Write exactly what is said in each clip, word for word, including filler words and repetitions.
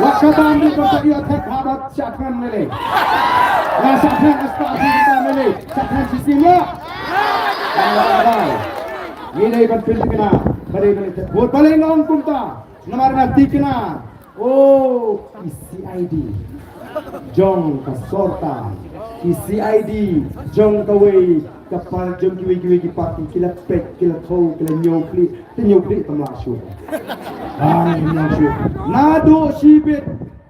Wat kata ym dei ban sa ïa thep ha bad shah kren lei lei. Nga shah kren, nga shah kren lei lei. Shah kren shisien la. Ngi dei ban pynthikna ba dei ban ïa thep vote. Balei nga ong kumta? Namar nga thikna, oh, ki C I D jong ka sorkar, ki C I D jong kawei ka par, jong kiwei kiwei ki party, ki la peit, ki la thew, ki la ñiew khlieh, te ñiew khlieh tam lah shuh. Ai, tam lah shuh. Naduh shibit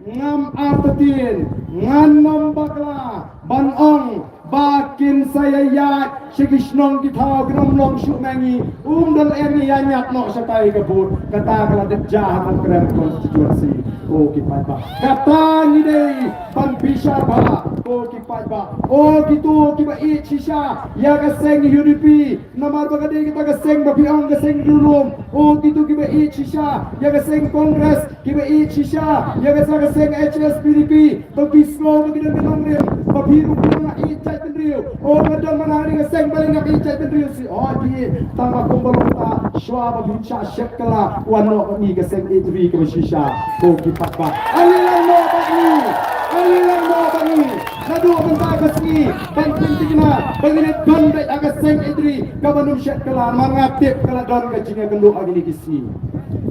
ngam artatien, ngan ym bakla ban ong ba kin sa ïaid sha ki shnong ki thaw, kin ym long shuh ma ngi. Um don em, ïa ñiad noh shatai ka vote. Kata ka la dep jia ha Nongkrem constituency. Ko ki paidbah, kata ngi dei ban bishar bha. Ko ki paidbah, o kito kiba ïeit shisha ïa ka seng U D P, namar ba ka dei kata ka seng ba phi ong ka seng riewlum. O kito kiba ïeit shisha ïa ka seng Congress, kiba ïeit shisha ïa ka seng H S P D P, ba phi sngew ba ki don ki nongrim, ba phi ruh phi ïeit jaitbynriew. O, nga don man ha kane ka seng, balei ngam ïeit jaitbynriew shuh? O, phi, tang ba kumba long ta, shuwa ba phin shah shet kylla, wan noh bad ngi ka seng ïeit ri kaba shisha. Ko ki paidbah, ale lang noh bad ngi, ale lang noh bad ngi. Na Mynta ka sngi ban pynthikna ba ngin ïa don beit ha ka seng Aïdri kaba nym shet kylla, namar nga tip ka la don ka jingïakynduh ha kine ki sngi.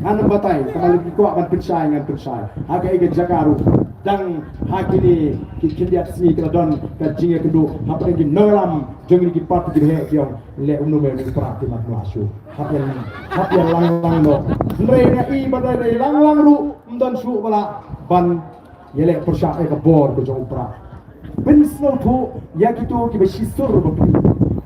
Ngan ym batai, ka la ki kwah ban pynshai ngan pynshai. Ha kaei ka jaka ruh dang ha kine ki khyndiat sngi ka la don ka jingïakynduh hapdeng ki nongïalam jong kine ki party kiba heh ki ong, leh kumno me u Prah, te mat noh shuh. Hap ïa, hap ïa lang lang noh. Hynrei nga i ba dei dei lang lang ruh ym don shuh ba lah ban ïaleh pyrshah ïa ka bor ka jong u Prah. Pynsngewthuh ïa kito kiba shisur bapli,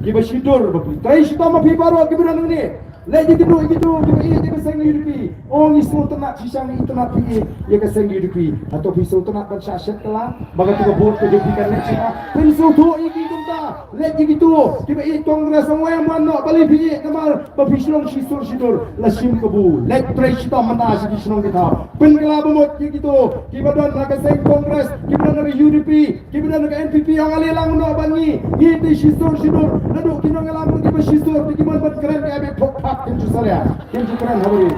kiba shidur bapli. Trei shitom ma phi baroh kiba don hangne. Leit ïa kito, ïa kito kiba ïeit ïa ka seng U D P. O, ngi sngewtynnat shisha, ngi itynnat phi ïeit ïa ka seng U D P. Hato phi sngewtynnat ban shah shet kylla ba kata ka vote ka jong phi kan leit sha? Pynsngewthuh ïa ki kumta. Leit ïa kito kiba ïeit Congress, ong wei wan noh, balei phi ïeit? Namar ba phi shnong shisur shidur, la shim kabu. Leit trei shitom mynta sha ki shnong ki thaw. Pynkylla ba mut ïa kito kiba don ha ka seng Congress, kiba don ha ka U D P, kiba don ha ka N P P, ong ale lang noh bad ngi. Ngi te shisur shidur, naduh ki nongïalam kiba shisur, te ki mon ban kren ka ïa beit phok phak, kim ju salia, kim ju kren ha bari.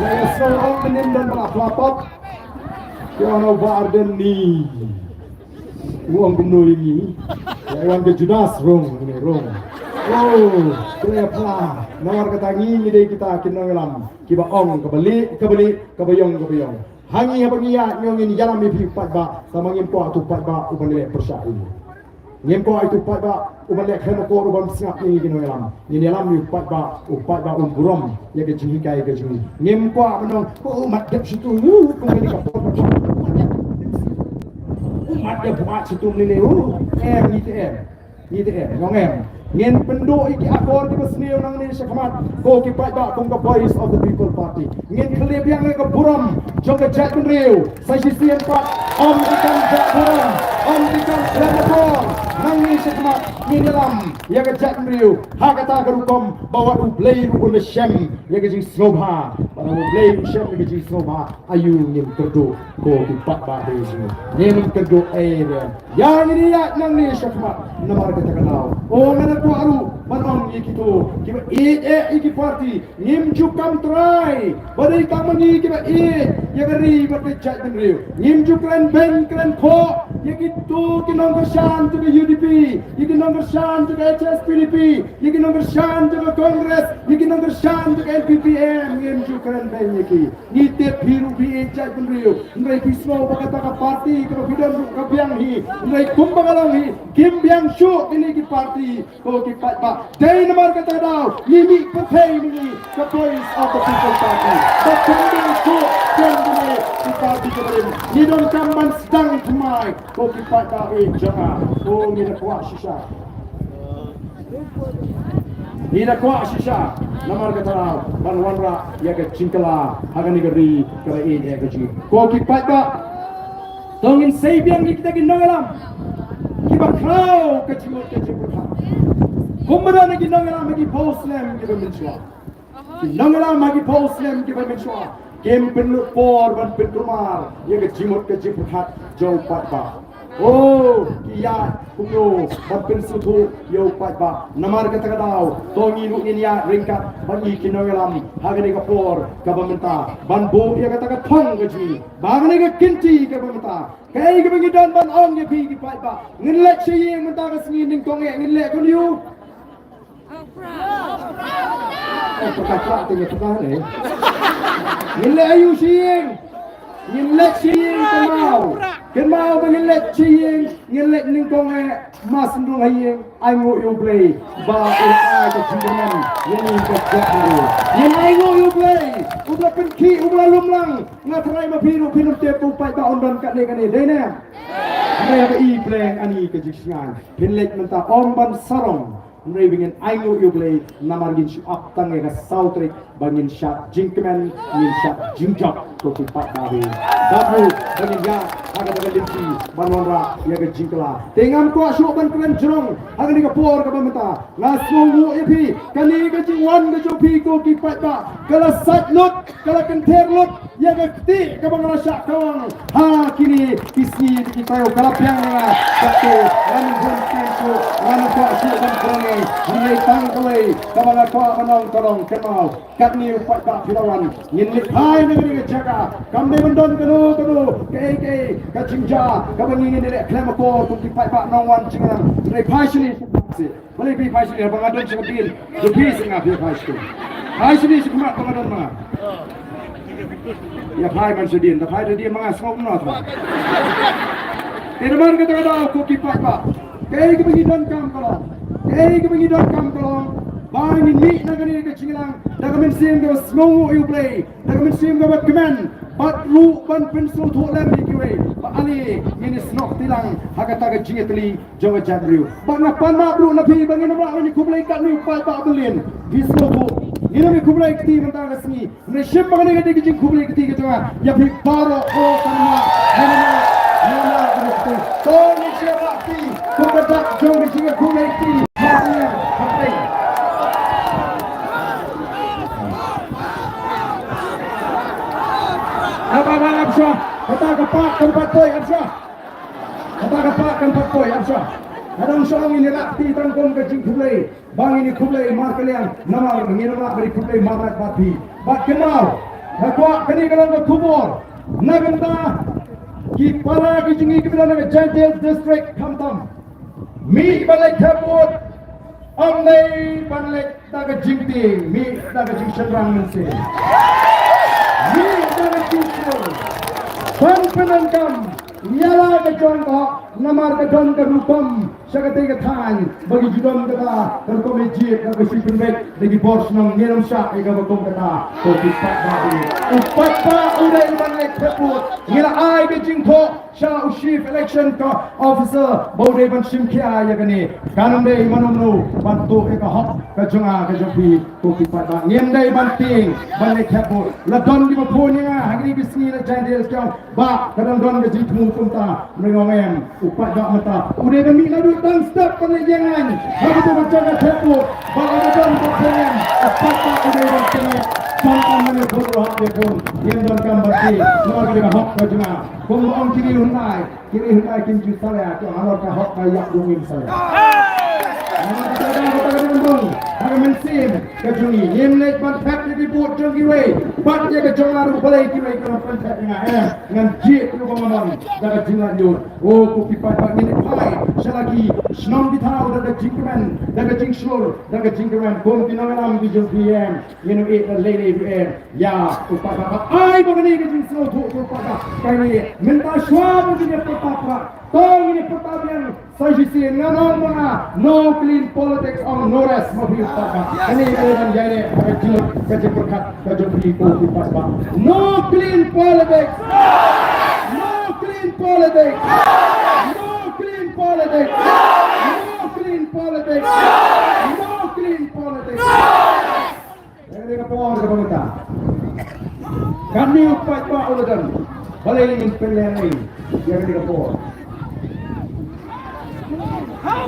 Ïa, ïa, so ong mynnin don ba la phla pop. Ki ong u Bah Ardent ni. U ong kumno ïa ngi? Ïa, wan ka Judas, rung, ni rung. Oh, khlem pla. Namar kata ngi, ngi dei kita ki nongïalam kiba ong kaba lieh, kaba lieh, kaba ïong, kaba ïong. Ha ngi haba ngi ïaid ngi ong ngin ïalam ïa phi u paidbah, tangba ngim kwah uto u paidbah uban leh pyrshah ïa ngi. Ngim kwah uto u paidbah uban leh khlem akor, uban sngap ïa ngi ki nongïalam. Ngin ïalam ïa u paidbah, u paidbah un burom ïa ka jinghikai ka jong ngi. Ngim kwah ban ong, oh, mat dep shitu, uh, kum kane ka por ka por. Mat dep, mat dep, mat shitu mynne, uh, em, ngi te em. Ngi te em, ngi ong em. Ngin pynduh ïa ki akor kiba sniew nangne shakhmat, ko ki paidbah kum ka Voice of the People Party. Ngin khylliphiang ïa ka burom jong ka jaitbynriew. Sa shisien pat, ym dei tang ka burom, ym dei tang khlem akor. Nangne shakhmat ngin ïalam ïa ka jaitbynriew ha kata ka rukom ba wat U Blei ruh un shem ïa ka jingsngewbha. Ba wat U Blei un shem ïa ka jingsngewbha. Aïu ngim kyrduh, ko ki paidbah, ngim kyrduh ei re. Ïa ngin ïaid nangne shakhmat namar kata ka daw. O, nga la kwah ruh ban ong ïa kito kiba ïeit eh ïa ki party, ngim ju kam trai ba dei tang ma ngi kiba ïeit ïa ka ri bad ka jaitbynriew. Ngim ju kren beiñ kren khoh ïa kito ki nongkyrshan jong ka U D P, ïa ki nongkyrshan jong ka H S P D P, ïa ki nongkyrshan jong ka Congress, ïa ki nongkyrshan jong ka N P P, em, ngim ju kren beiñ ïa ki. Ngi tip phi ruh phi ïeit jaitbynriew, hynrei phi sngew ba kata ka party kaba phi don ruh ka biang hi, hynrei kumba ka long hi, kim biang shuh kine ki party, ko ki paidbah. Dei namar kata ka daw ngi mih pyrthei ma ngi ka Voice of the People Party. Ba kim biang shuh kine ki party kiba rim. Ngi donkam ban sdang thymmai, ko ki paidbah ïeit jong nga. Ko ngi da kwah shisha. Ngi da kwah shisha namar kata ban wanrah ïa ka jingkylla ha kane ka ri kaba ïeit ïa ka jong ngi. Ko ki paidbah, to ngin sei biang ïa kita ki nongïalam kiba khraw ka jingmut ka jingpyrkhat. Kumba don ki nongïalam ha ki phew snem kiba mynshuwa. Ki nongïalam ha ki phew snem kiba mynshuwa kim pynlut por ban pynkulmar ïa ka jingmut ka jingpyrkhat jong u paidbah. O, ki ïaid kumno ban pynsngewthuh ïa u paidbah. Namar kata ka daw to ngi ruh ngin ïaid ryngkat bad ngi ki nongïalam ha kane ka por kaba mynta ban buh ïa kata ka thong ka jong ngi ba kane ka kynti kaba mynta. Kaei kaba ngi don ban ong ïa phi ki paidbah? Ngin leit sha ïing mynta ka sngi, nyngkong eh ngin leit kumno? Eh, pyrkhat pyrkhat te ngi pyrkhat ne. Ngin leit aïu sha ïing? Ngin leit sha ïing kynmaw. Kynmaw ba ngin leit sha ïing, ngin leit nyngkong eh, mas nrung ha ïing, ainguh ïa U Blei ba u la ai ka jingkyrmen ïa ngi ka jaitbynriew. Ngin ainguh ïa U Blei uba la pynkhih, uba la lumlang. Nga tharai ma phi ruh phin ym tip ba u paidbah un don katne katne, dei ne? Hynrei haba i pleng ani ka jingsngewbha, phin leit mynta ym ban sarong. Hynrei ba ngin ainguh ïa U Blei namar ngin shu ap tang ïa ka saw tarik ba ngin shad jingkmen, ngin shad jingjop, ko ki paidbah. Bad ruh ba ngin ïaid ha kata ka lynti ban wanrah ïa ka jingkylla. Te ngam kwah shuh ban kren jrong ha kane ka por kaba mynta. Nga sngewnguh ïa phi, kane ka jingwan ka jong phi ko ki paidbah ka la sait lut, ka la kynther lut ïa ka kti kaba nga la shah kawang ha kine ki sngi ki taïew. Ka la biang ïa nga, kata ngan bun kren shuh, ngan kwah shuh ban kren ei. Hynrei tang kawei kaba nga kwah ban ong ka long, kynmaw, katne pat ba phi la wan, ngin leit phai na kane ka jaka. Kam dei ban don kano kano kaei kaei ka jingjia kaba ngi ngin ïaleh khlem akor kum ki paidbah nongwan jingïalang. Hynrei phai shane sha khmat seh. Balei phi phai shane? Ba nga don sha ka dien. Jong phi seh nga phi phai shane. Phai shane sha khmat ba nga don ma nga. Ïa phai man sha dien, da phai da dien ma nga sngewbha noh. Te namar kata ka daw ko ki paidbah, kaei kaba ngi donkam ka long, kaei kaba ngi donkam ka long ba ngin mih na kane ka jingïalang da ka mynsiem kaba sngewnguh ïa U Blei, da ka mynsiem kaba kmen, bad ruh ban pynsngewthuh lem ïa kiwei ba ale ngin ïasnoh kti lang ha kata ka jingïatylli jong ka jaitbynriew. Bad nga pan map ruh na phi ba ngin ym lah ban ïakhublei katne u paidbah ba lin. Phi sngewthuh, ngin ym ïakhublei kti mynta ka sngi. Hynrei shim ba kane ka dei ka jingkhublei kti ka jong nga ïa phi baroh, ko, kan ma, hynrei ma, ma, ma, ma, ma, to ngin shim ba kti, to ka dak jong ka jingkhublei kti. Ma, ma, ma, ma. Ap, ap, ap, ap, shwa. Kata ka pak kan pat poi, ap, shwa. Kata ka pak kan pat poi, ap, shwa. Nga dang shong ngin ïa lak kti tang kum ka jingkhublei. Ba ngin ïa khublei markylliang namar ngin ym lah ban ïa khublei marmet bad phi. Bad kynmaw, nga kwah kane ka long ka khubor na ka bynta ki para ki jong ngi kiba don ha ka Jaintia Hills District khamtam. Mih ban leit thep vote, ym dei ban leit da ka jingtieng, mih da ka jingshynrang mynsiem. Mih da ka jingsngew ban pyndonkam ïa la ka jong ka hok, namar ka don ka rukom sha katei ka thaiñ ba ki ju don kata ka rukom ïa jied, ka shu pynbeit da ki bor shnong. Ngin ym shah ïa kaba kum kata. Ko ki paidbah, u paidbah u dei ban leit thep vote. Ngi la ai ka jingthoh sha u Chief Election Officer ba u dei ban shim khia ïa kane. Kan ym dei mano mano ban tuh ïa ka hok ka jong nga ka jong phi. Ko ki paidbah, ngim dei ban tieng ban leit thep vote. La don kiba phone ïa nga ha kine ki sngi na Jaintia Hills, ki ong, Bah, ka dang don ka jingthmu kumta. Nga ong em, u paidbah mynta u dei ban mih naduh dang step ban leit ïeng aiñ ha kata ka jaka thep vote. Ba lada don ka problem, u paidbah u dei ban tieng. Jong ka mane phone, u hap ïa phone. Ngim donkam ban tieng namar ka dei ka hok ka jong nga. Kumba ong ki riew hyndai, ki riew hyndai kim ju salia, ki ong halor ka hok ka ïap ruh ngim salia. Namar kata ka daw kata ka dei ban long ha ka mynsiem ka jong ngi. Ngim leit ban thep ïa ki vote jong kiwei bad ïa ka jong nga ruh, balei kiwei ki la pynthep ïa nga. Em, ngan jied ruh ba nga mon da ka jinglaitluid. O ko ki paidbah, ngin ïa phai sha la ki shnong ki thaw da ka jingkmen, da ka jingshlur, da ka jingkmen. Kum ki nongïalam ki jong phi, em, ngin ïa ïeit lei lei ruh, em. Ïa u paidbah, ai ba kane ka jingsngewthuh u paidbah. Kane mynta shuwa ba ngin ïa pyrta prah, to ngin ïa pyrta biang sa shisien. Nga ong ma nga, no clean politics, ong no rest ma phi u paidbah. Kane ka dei ban ïaineh ka jing, ka jingpyrkhat ka jong phi ko u paidbah. No clean politics. No clean politics. No clean politics. No clean politics. No clean politics. Ïa kane ka por kaba mynta, kane u paidbah u la don. Balei ngin pynlehnohei ïa kane ka por?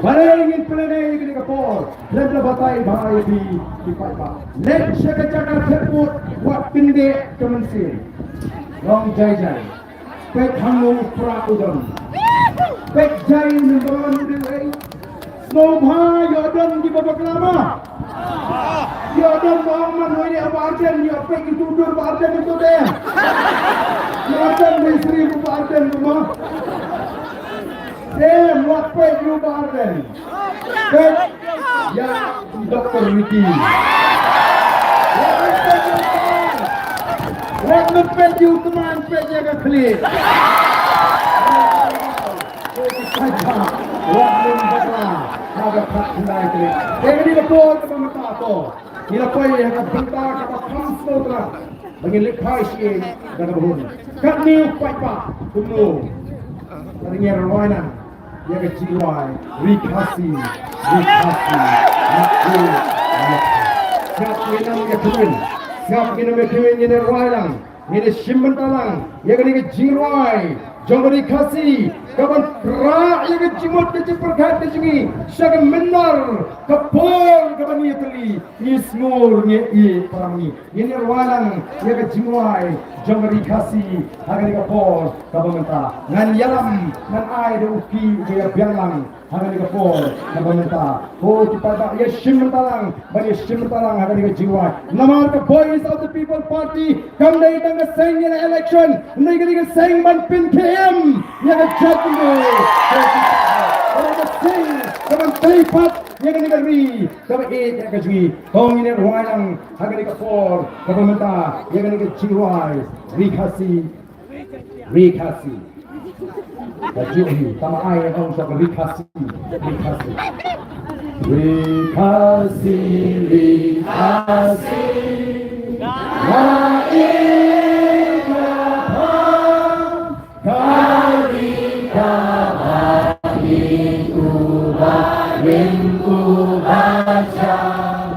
Balei ngin pynlehnohei ïa kane ka por? Khlem da batai bha ïa phi ki paidbah. Leit sha ka jaka thep vote, wat kyndit ka mynsiem. Long jai jai. Peit hangne u Prah u don. Peit jai u, namar u dei ei. Sngewbha ïoh don kiba bakla ma. Ïoh don ba ong man hoi ne Bah Ardent, ïoh peit kitu dur Bah Ardent kitu de. Ïoh don ba isri Bah Ardent ma. Em, wat peit ïa u Bah Ardent. Peit ïa u Doktor Ricky. Wat peit ïa u Kman. Wat peit ïa u Kman, peit ïa ka khlieh. Wat peit ïa u Kman. Wat peit ïa u Kman. Te kane ka por kaba mynta to, ngi la poi ha ka bynta kaba kham sngewtynnat. Ba ngin leit phai sha ïing da kaba hun. Katne u paidbah kumno. Lada ngi rwai nang ïa ka jingrwai Ri Khasi, Ri Khasi, mat u, mat u. Sngap ngin ym ïa kywin, sngap ngin ym ïa kywin, ngin ïa rwai lang, ngin ïa shim bynta lang ïa kane ka jingrwai jong ka Ri Khasi. kaban rah ïa ka jingmut ka jingpyrkhat ka jong ngi sha ka mynder ka por kaban ïatylli. Ngi sngur ngi ïeit para ngi. Ngin ïa rwai lang ïa ka jingrwai jong ka Ri Khasi ha kane ka por kaba mynta. Ngan ïalam, ngan ai da u kti uba ïa biang lang ha kane ka por kaba mynta. Ko ki paidbah, ïa shim bynta lang, ban ïa shim bynta lang ha kane ka jingrwai. Namar ka Voice of the People Party kam dei tang ka seng ïa la election, hynrei ka dei ka seng ban pynkhie im ïa ka jaitbynriew. Ka dei ka seng kaban tei pat ïa kane ka ri kaba ïeit ïa ka jong ngi. To ngin ïa rwai lang ha kane ka por kaba mynta ïa kane ka jingrwai Ri Khasi, Ri Khasi. Ka jong ngi, tang ai ong sha ka Ri Khasi, Ri Khasi. Ri Khasi, Ri Khasi. Nga ïeit ïa pha, ka ri kaba ïeit, uba rim uba jam.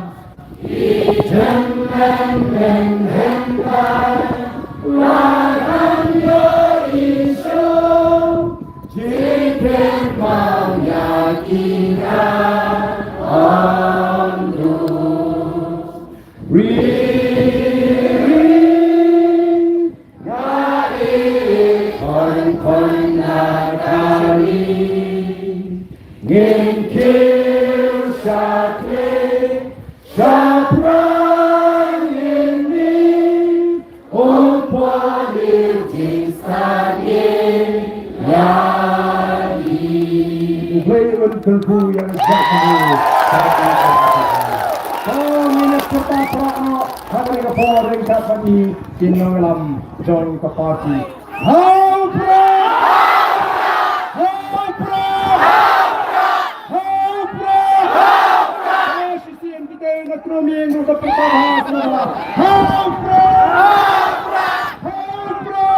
Ngin kiew sha khlei, sha pran ïa ngi, u poi jingstad ïa ngi. U Blei un kyrkhu ïa ngi. Ngin ïa pyrta pra ha kane ka por ryngkat bad ngi ki nongïalam jong ka party. Ha u Prah! Ha u Prah! Ha u Prah! Ha shisien kita na Krum ïa ngi ka pyrta ha sngewbha. Ha u Prah! Ha u Prah!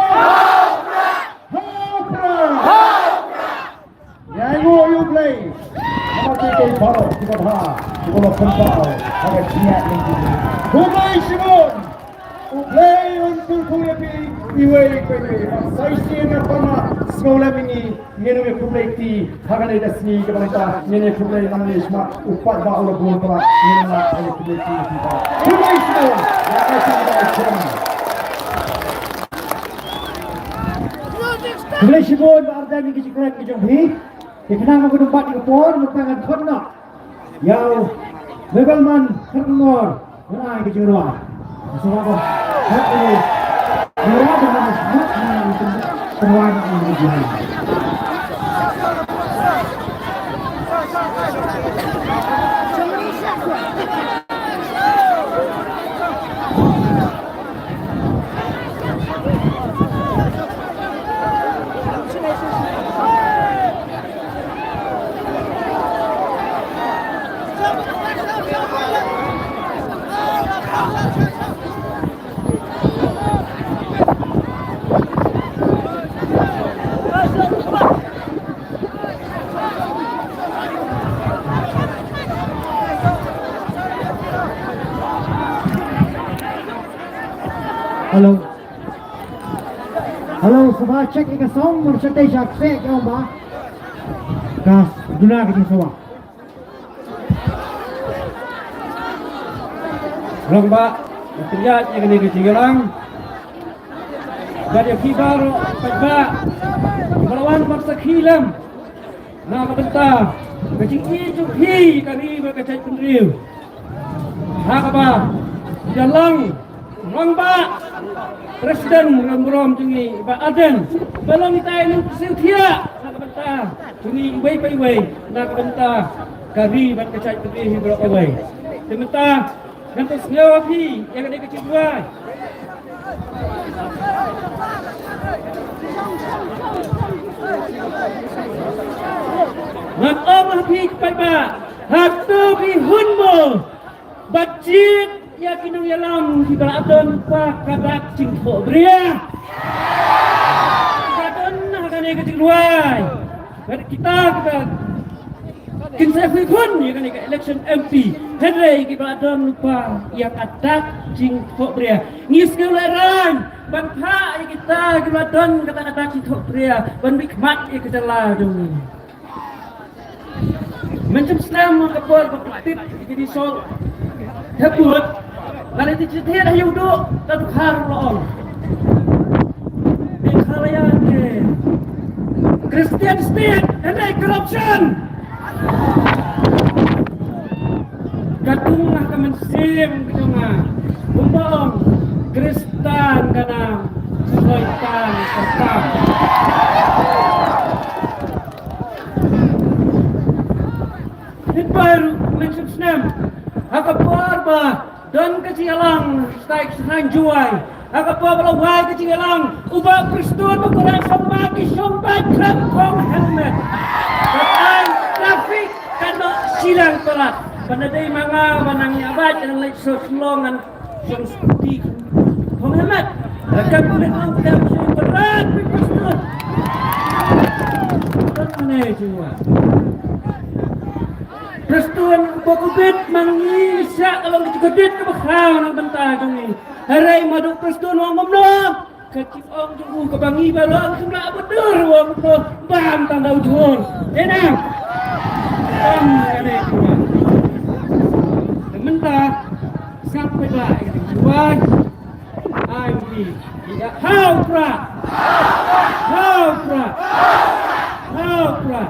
Ha u Prah! Ïa ngi ïa u Blei. Namar ki tei baroh kiba bha, kiba la pynpaw ha ka jingïaid lynti. Khublei shibun. U Blei un kyrkhu ïa phi iwei pa iwei. Bad sa shisien nga pan sngew lem ïa ngi, ngin ïa khublei kti ha kane ka sngi kaba mynta, ngin ïa khublei nangne shakhmat u paidbah u la bun palat, ngin ïa khublei kti ïa phi palat. Khublei shibun. Ïa ka sngi kaba shibun. Khublei shibun ba ardent ïa ki jingkren ki jong phi. Te khnang ba ka dum bat ïa ka por, mynta ngan khot noh ïa u Nobelman Kharkongor ban ai ka jingrwai. Sa ba ka jingrwai ban ai ka jingrwai. Hello. Hello, sngewbha check ïa ka sound, mar shatei sha kse ka ong ba ka duna ka jingsngewbha. Rangbah, nga pynïaid ïa kane ka jingïalang. Bad ïa phi baroh paidbah ba la wan ban sakhi lem na ka bynta ka jingïeit jong phi ka ri bad ka jaitbynriew. Ha kaba ïalang rangbah, president burom jong ngi, Bah Ardent, ba long itai nongkyrsiew thiah na ka bynta jong ngi iwei pa iwei, na ka bynta ka ri bad ka jaitbynriew hi baroh kawei. Te mynta ngan pynsngew ïa phi ïa kane ka jingduwai. Ngan ong ha phi paidbah, hato phi hun mo ba jied ïa ki nongïalam kiba la don lypa ka dak jingthohbria? Ka don ha kane ka jingduwai. Bad kita kiba kin sa pyrkhat ïa kane ka election M P, hynrei kiba la don lypa ïa ka dak jingthohbria. Ngi sngew lehraiñ. Ban phah ïa kita kiba la don kata kata ki thoh pria ban bit khmat ïa ka jylla jong ngi. Mynshem snem ha ka por ba ka tit ïa ki di sol thep bud, la leit thied ha Ïewduh, ka dkhar la ong, Meghalaya te Christian state, hynrei corruption. Ka dung ha ka mynsiem ka jong nga. Kumba ong, Khristan ka nam, Soitan ka tam. Hynrei ruh mynshem snem, ha ka por ba don ka jingïalang sha ka shnong Jowai, ha ka por ba la wai ka jingïalang, u Bah Prestone u kren sha ki shong bad kren phong helmet. Ka ai traffic ka noh shiliang palat. Ban da dei ma nga ba nang ïa bad nang leit sha Shillong ngan shong scooty phong helmet. Ka pule nang ka shong palat Bah Prestone. Don ne Jowai. Prestone ba ku bit ma ngi sha ka long ka jingkordit kaba khraw na ka bynta jong ngi. Hynrei ma dei Prestone u ong kumno? Ka jingong jong u kaba ngi baroh ngi kum lah ba dur u ong kumno? Bam tang da u jhur. Dei nang. Bam ka dei kumno? Ka mynta sngap peit ba ïa ka dei kumno. Ai ngi. Ïa, hau pra. Hau pra. Hau pra.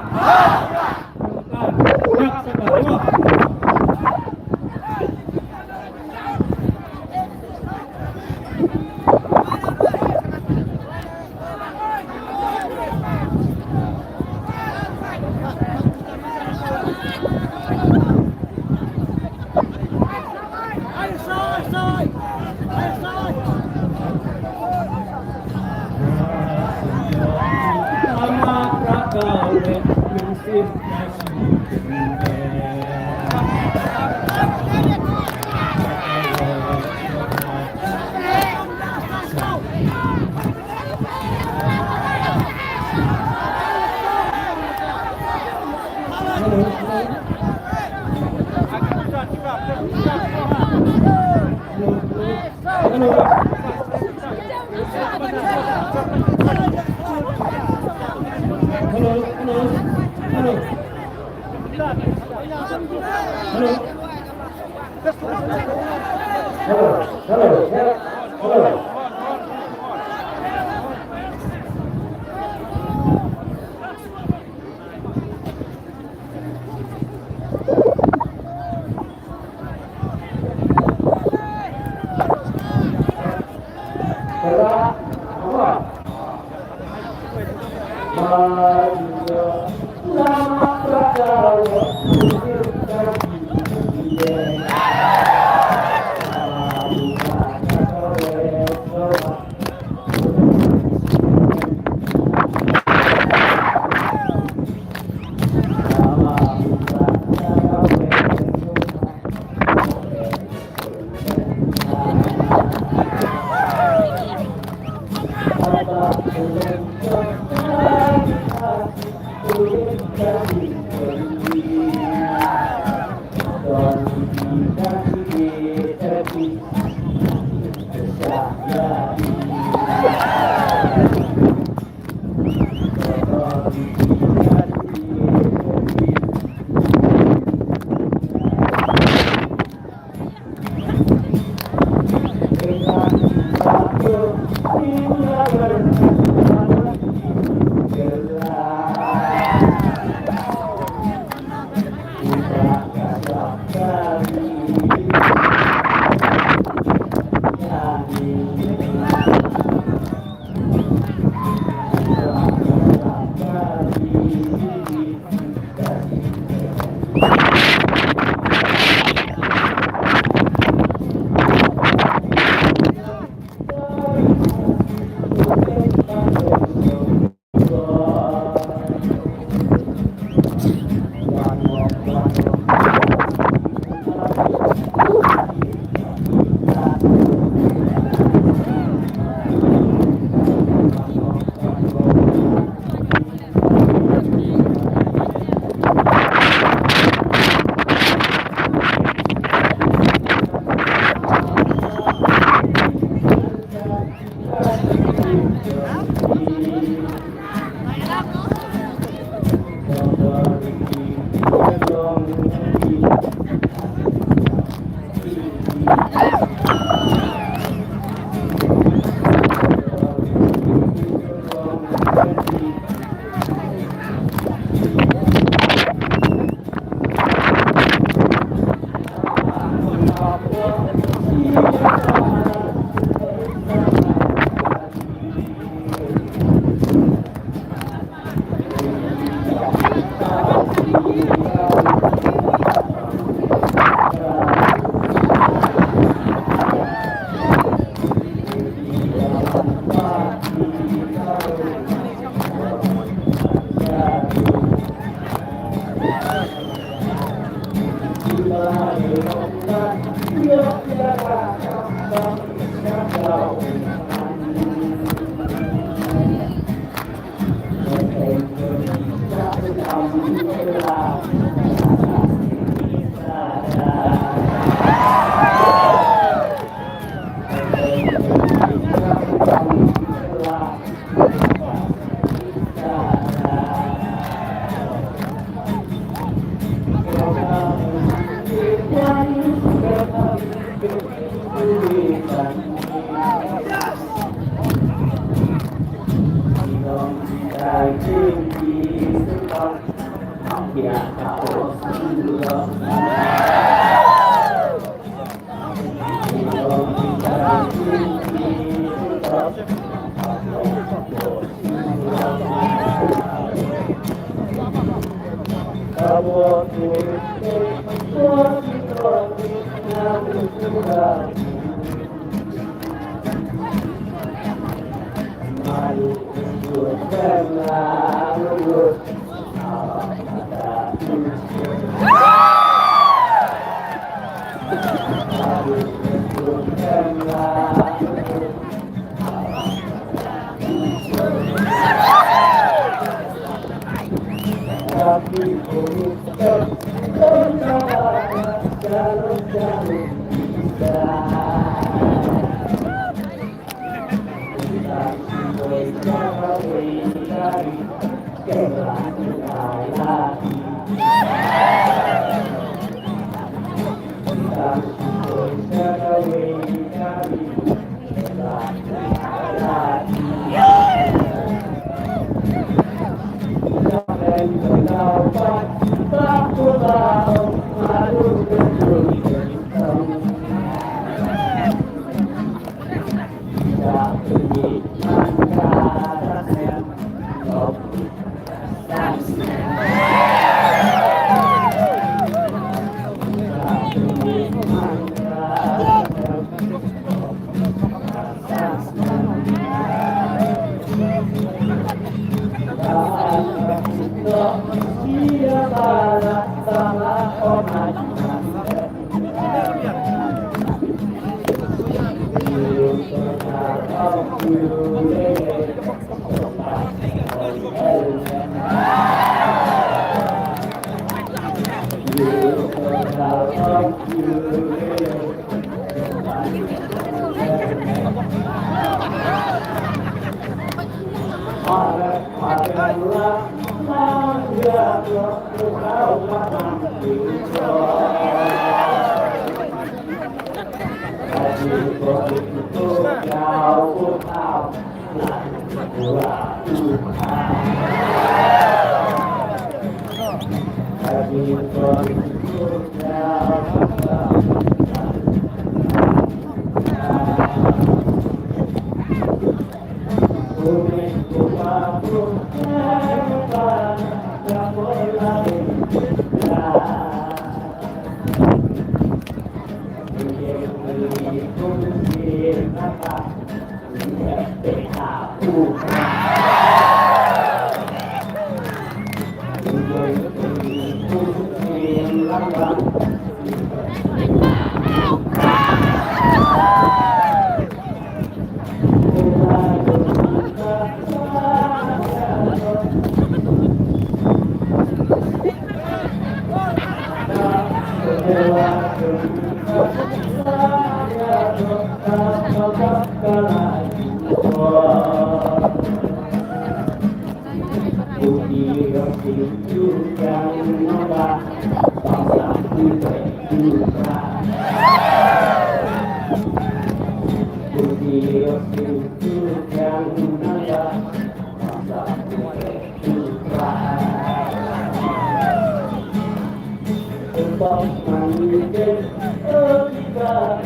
Hello.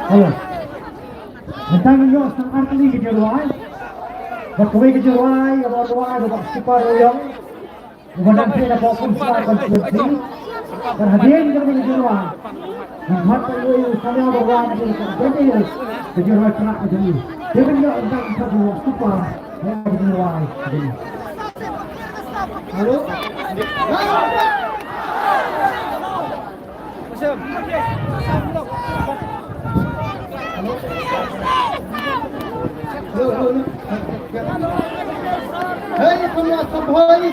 Hello. Mynta ngi ïoh tang ar tylli ki jingrwai. Bad kawei ka jingrwai, kaba rwai da u Bah Skipper Rayong. Uba dang trei na Pakum Sra constituency. Bad hadien kane ka jingrwai, ngi khot ïa u Samia Barwan, ka jingrwai Prah ka jong ngi. Te ban ïoh tang ka jingrwai Skipper, ka jingrwai ka jong ngi. Hello? Hei, kynmaw, sa bhoi,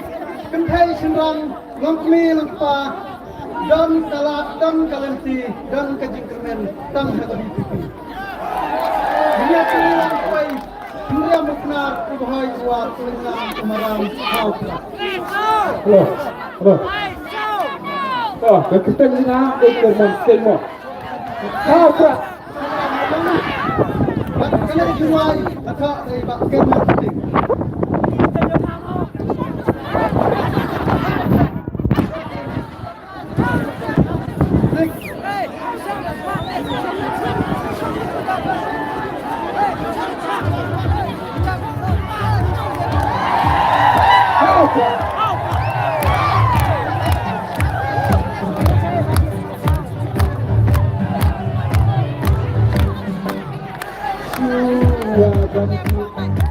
kynthei, shynrang, longkmie longkpa, don ka lad, don ka lynti, don ka jingkyrmen tang ha ka V P P. Ngi ïa kynmaw, Hynriam u Knar, u Bhoi, u War, u Lyngngam, u Maram, ha u Prah. Hello. Hello. Oh, ka kyrteng jong nga, dei Kyrmen Seiñmo. Ha u Prah. Bad kane ka jingrwai, ka thok dei Bah Kyrmen Sting.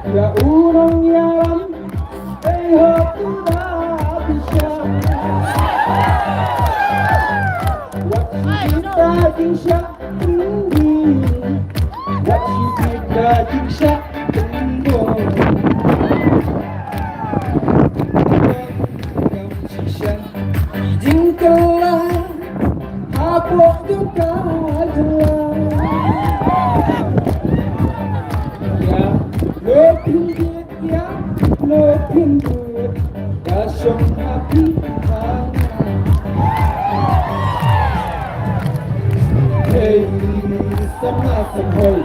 Ïa u nongïalam, ei ho tu da bishar. Wat shu bit da jingshah tynggih. Wat shu bit da jingshah tynggih. Kam shisha ki jingkylla hapoh jong ka jylla. Ïa, no phin bit ïa, no phin bit, ka shong ha phi ha nga. Hey, samla samhoi.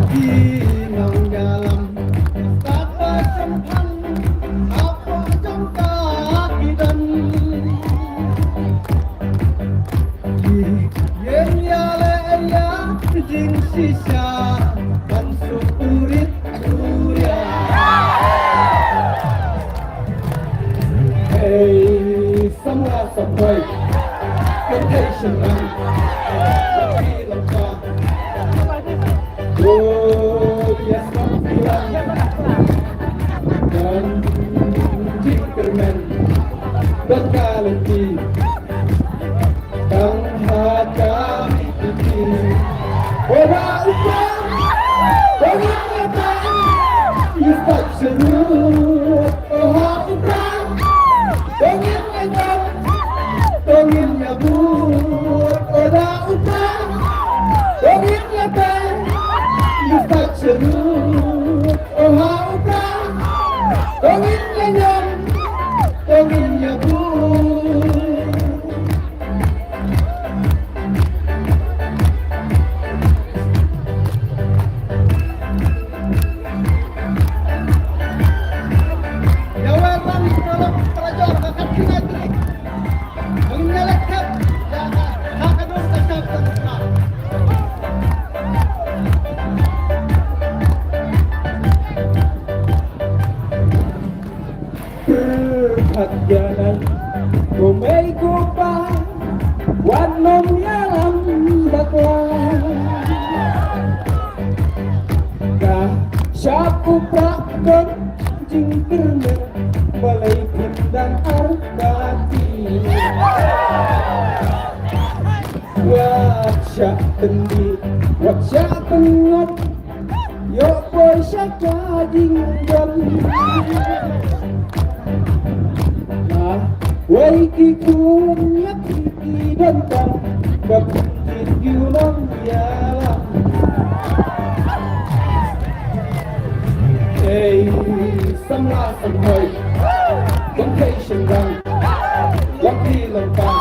Ki nongïalam, sngap ba shemphang hapoh jong ka ki don. Ki ïeng ïaleh ïa jingshisha ban suk u rit u riang. Ïa nai ko mei ko pa, wat nym ïalam bakla. Ka shah u Prah don jingkyrmen, balei phin dang arkati. Wat shah tyngdi, wat shah tyngop, ïoh poi sha ka jingdon. Lawei ki khun ïa phi ki don tang, ba phi ki u nongïalam. Ei, samla samhoi, kynthei shynrang, long phi long pa.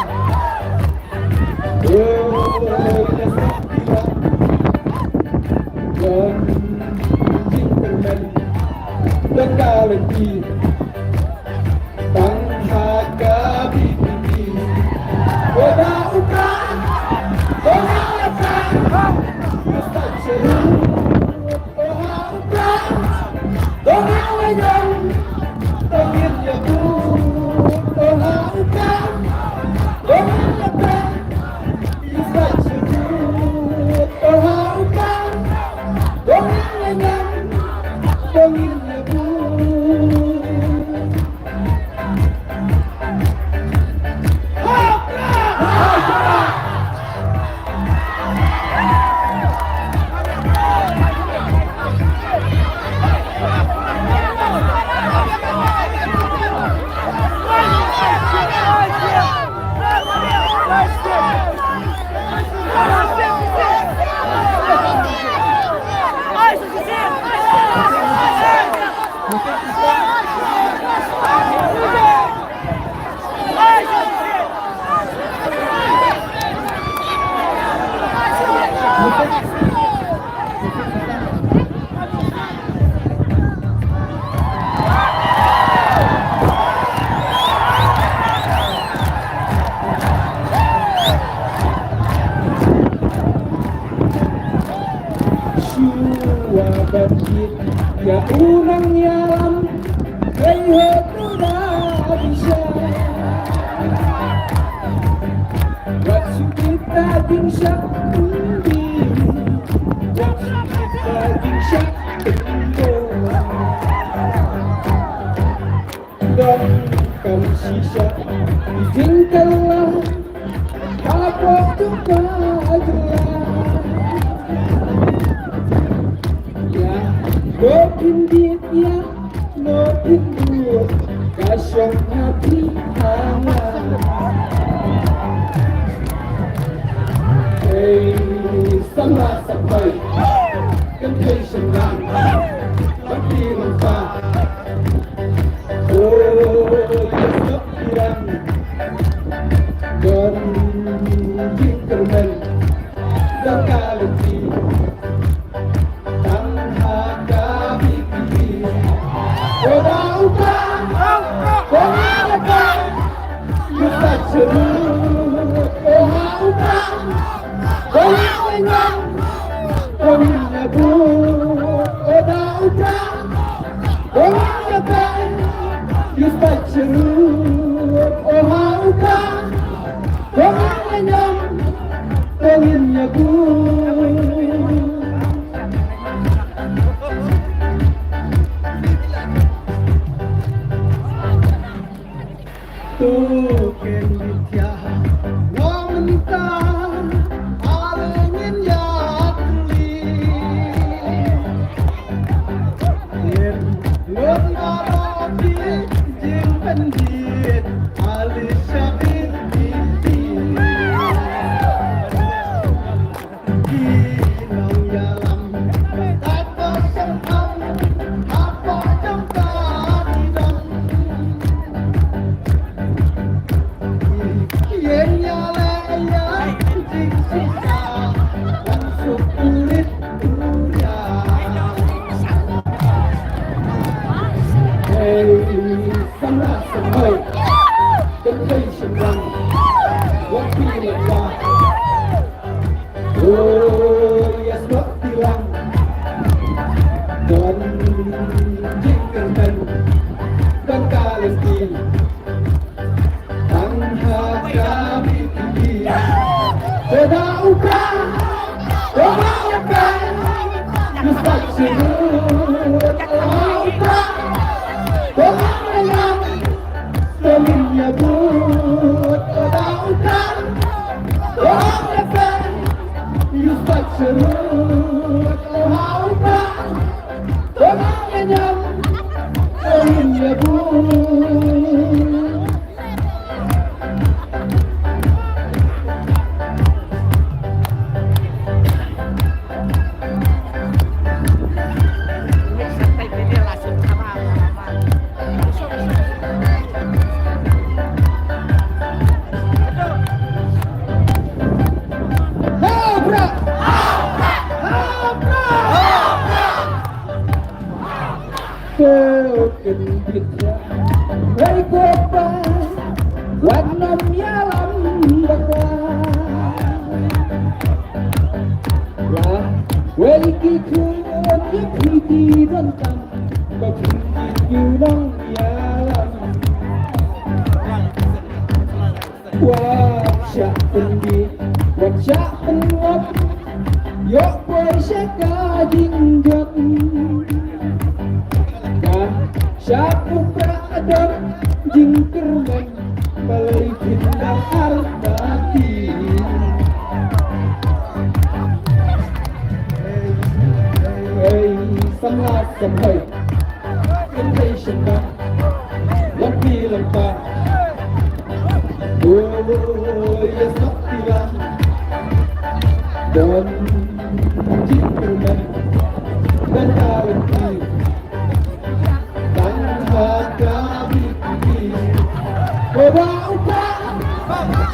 Shuwa ban kit ïa u nongïalam, hei ho tu da disa. Wat shu kit da ding shah kundi, wat shu kit da ding shah kundi. Donkam shisha i jingkylla hapoh jong ka jylla. Ïa, no phin dih ïa, no phin dur, ka shong ha phi ha nga. Ei, samla samhoi, kynthei shynrang, long phi long pa. Ko kyndit ïa wei ko pa, wat nym ïalam bakla. Ïa wei ki khun ïa phi ki donkam, ba phi ki nongïalam. Wat shah pynbit, wat shah pynlong, ïoh poi sha ka jingjot. Ka shah pynpra don jingkyrmen, balei phin dang artatien. Ei, samla samhai. Invitation ba. Wan pi lang ba. Oh, yes, not pi lang. Don jingkyrmen. Dan talent pi. Dan ha ka bi pi. Oba upa.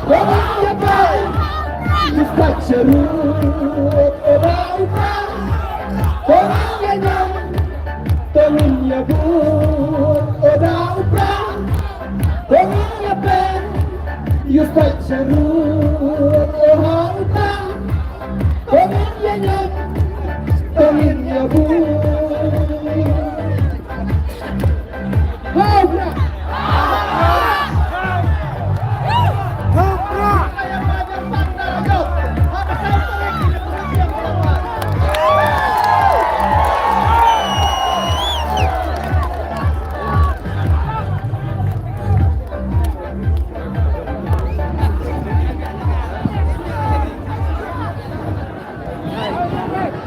Oba ya pai. Just touch a root. Oba upa. Oba ya nyam. Tongin ïa bun, o da u pran. Tongin ïa pen, ïa pait sha rud, o ha u pran. Tongin ïa ñiam, tongin ïa bun. Ho, bra. Ho, bra.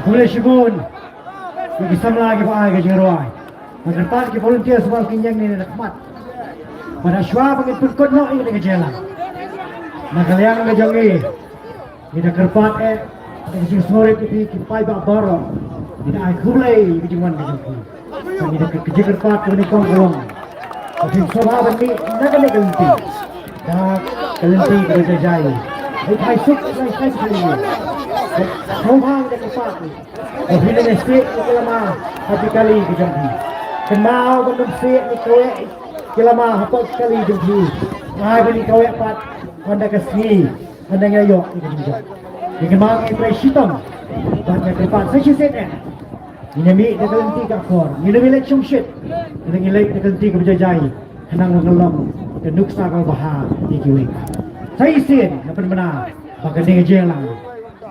Khublei shibun ïa ki samla kiba ai ka jingrwai. Nga kyrpad ki volunteers ba kin ïeng ne na khmat. Bad shuwa ba ngin pynkut noh ïa kane ka jingïalang, na ka liang ka jong ngi, ngi da kyrpad eh da ka jingsngewrit ïa phi ki paidbah baroh. Ngi da ai khublei ïa ka jingwan ka jong phi. Ngi da ka jingkyrpad kaba nyngkong ka long ba phin sngewbha ban mih na kane ka lynti, da ka lynti kaba jai jai. Ai phai suk, ai phai suk. Sngewbha, ngi da kyrpad. Ba phin ym sieh ïa ki lama ha ki kali ki jong phi. Kynmaw ban ym sieh ïa ki kawei ki lama hapoh ki kali jong phi. Ai ba ngi kawei pat, hynda ka sngi, hynda ngi ïoh ïa ka jingjop. Ngi kynmaw ngi trei shitom bad ngi kyrpad sa shisien eh. Ngin ïa mih da ka lynti ka akor, ngin ym leit shongshit, hynda ngin leit da ka lynti kaba jai jai. Khnang ba ngin long ka nuksa kaba bha ïa kiwei pat. Sa shisien nga pynbna ba kane ka jingïalang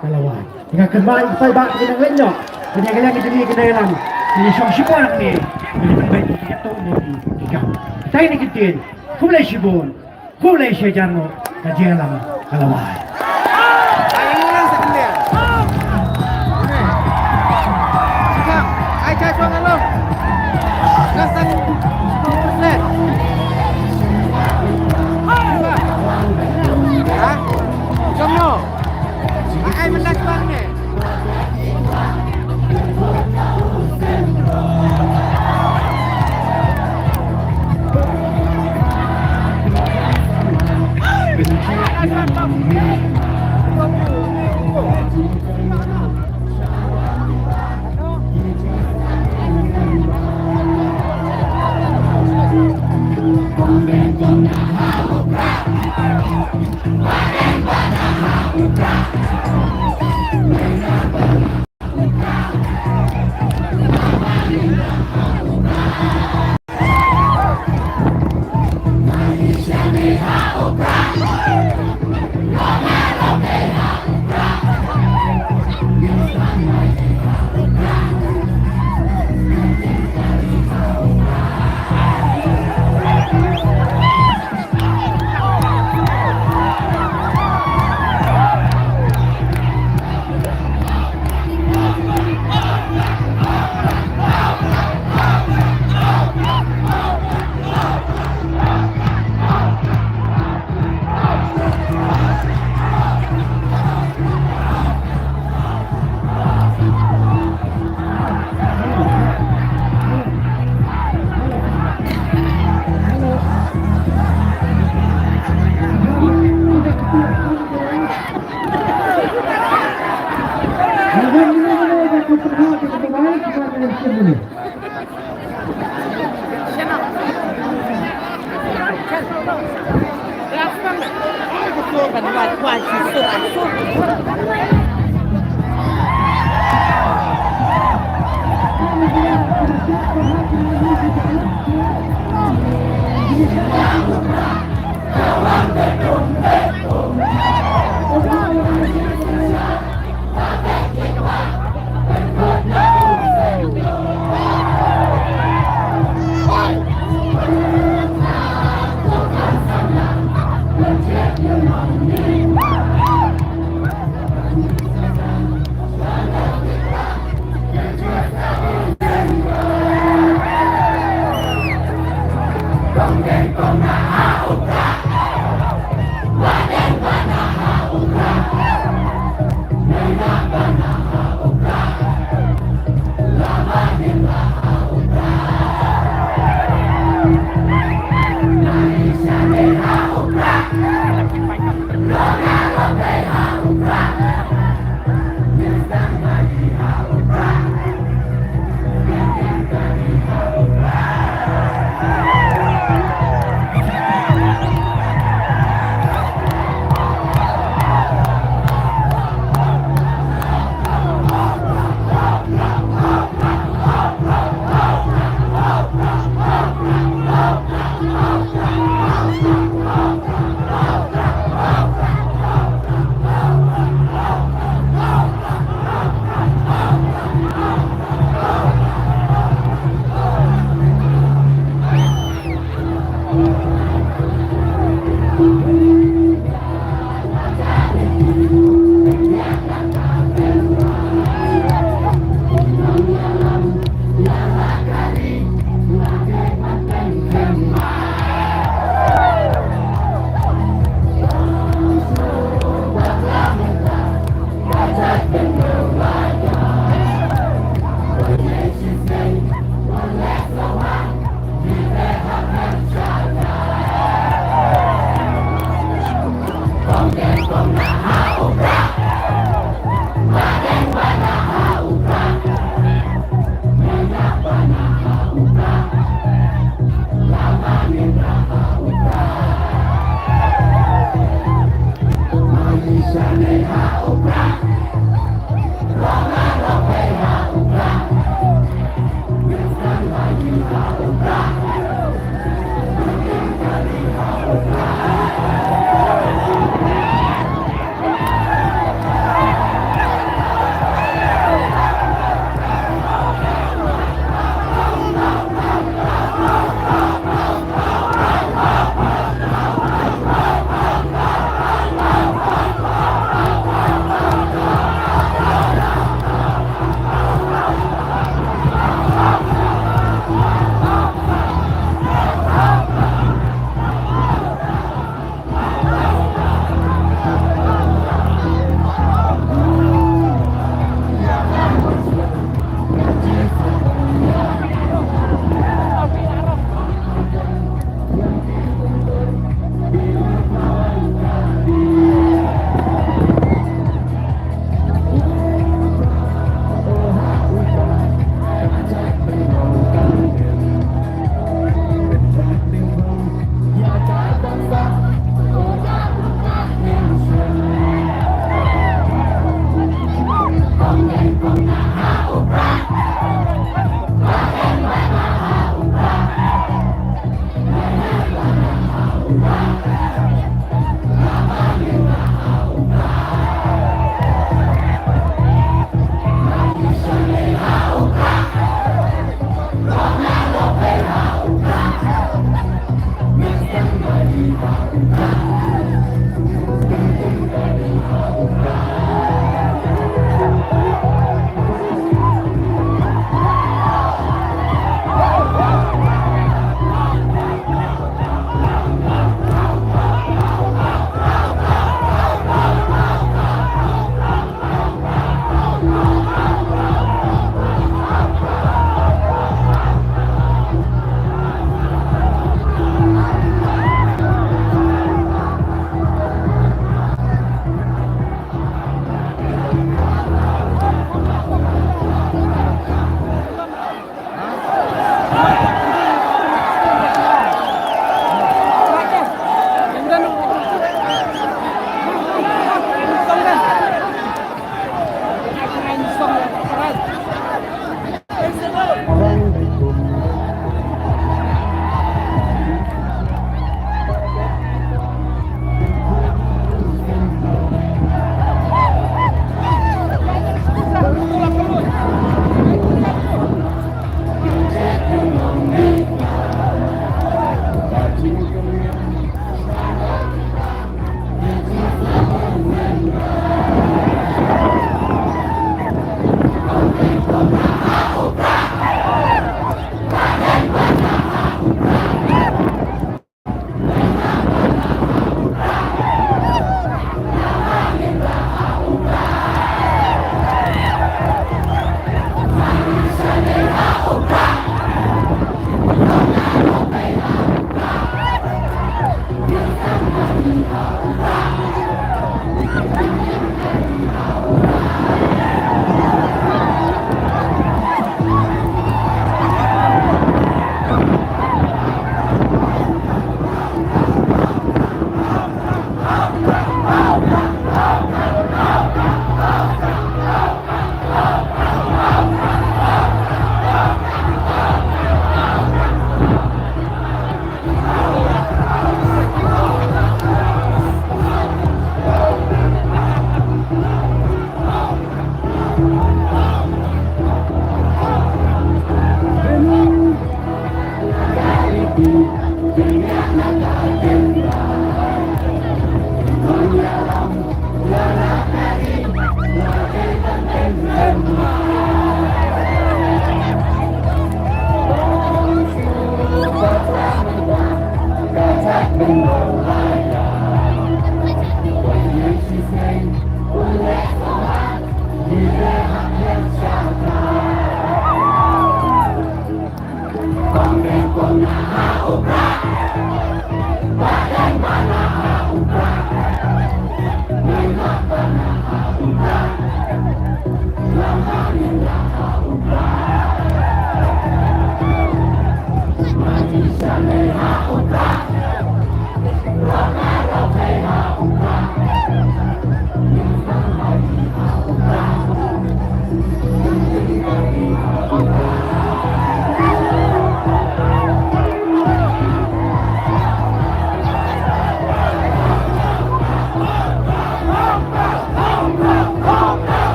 ka la wai. Nga kynmaw ïa ki paidbah kiba nang leit noh, ba ïa ka liang ka jong ngi ka dei lang, ngi shong shipor hangne, ngi pynbeit ïa ki katto katne ki kam. Sa kine ki ktien, khublei shibun, khublei shihajar nguh, ka jingïalang ka la wai. Ai, ai, ai, ai, ai, ai.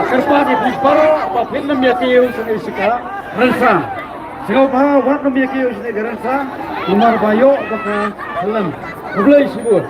Kyrpad ïa phi baroh ba phin nym ïa kiew sha ïa ka rynsan. Sngewbha wat nym ïa kiew sha ïa ka rynsan. Namar ba ïoh ba ka khlem. Khublei shibun.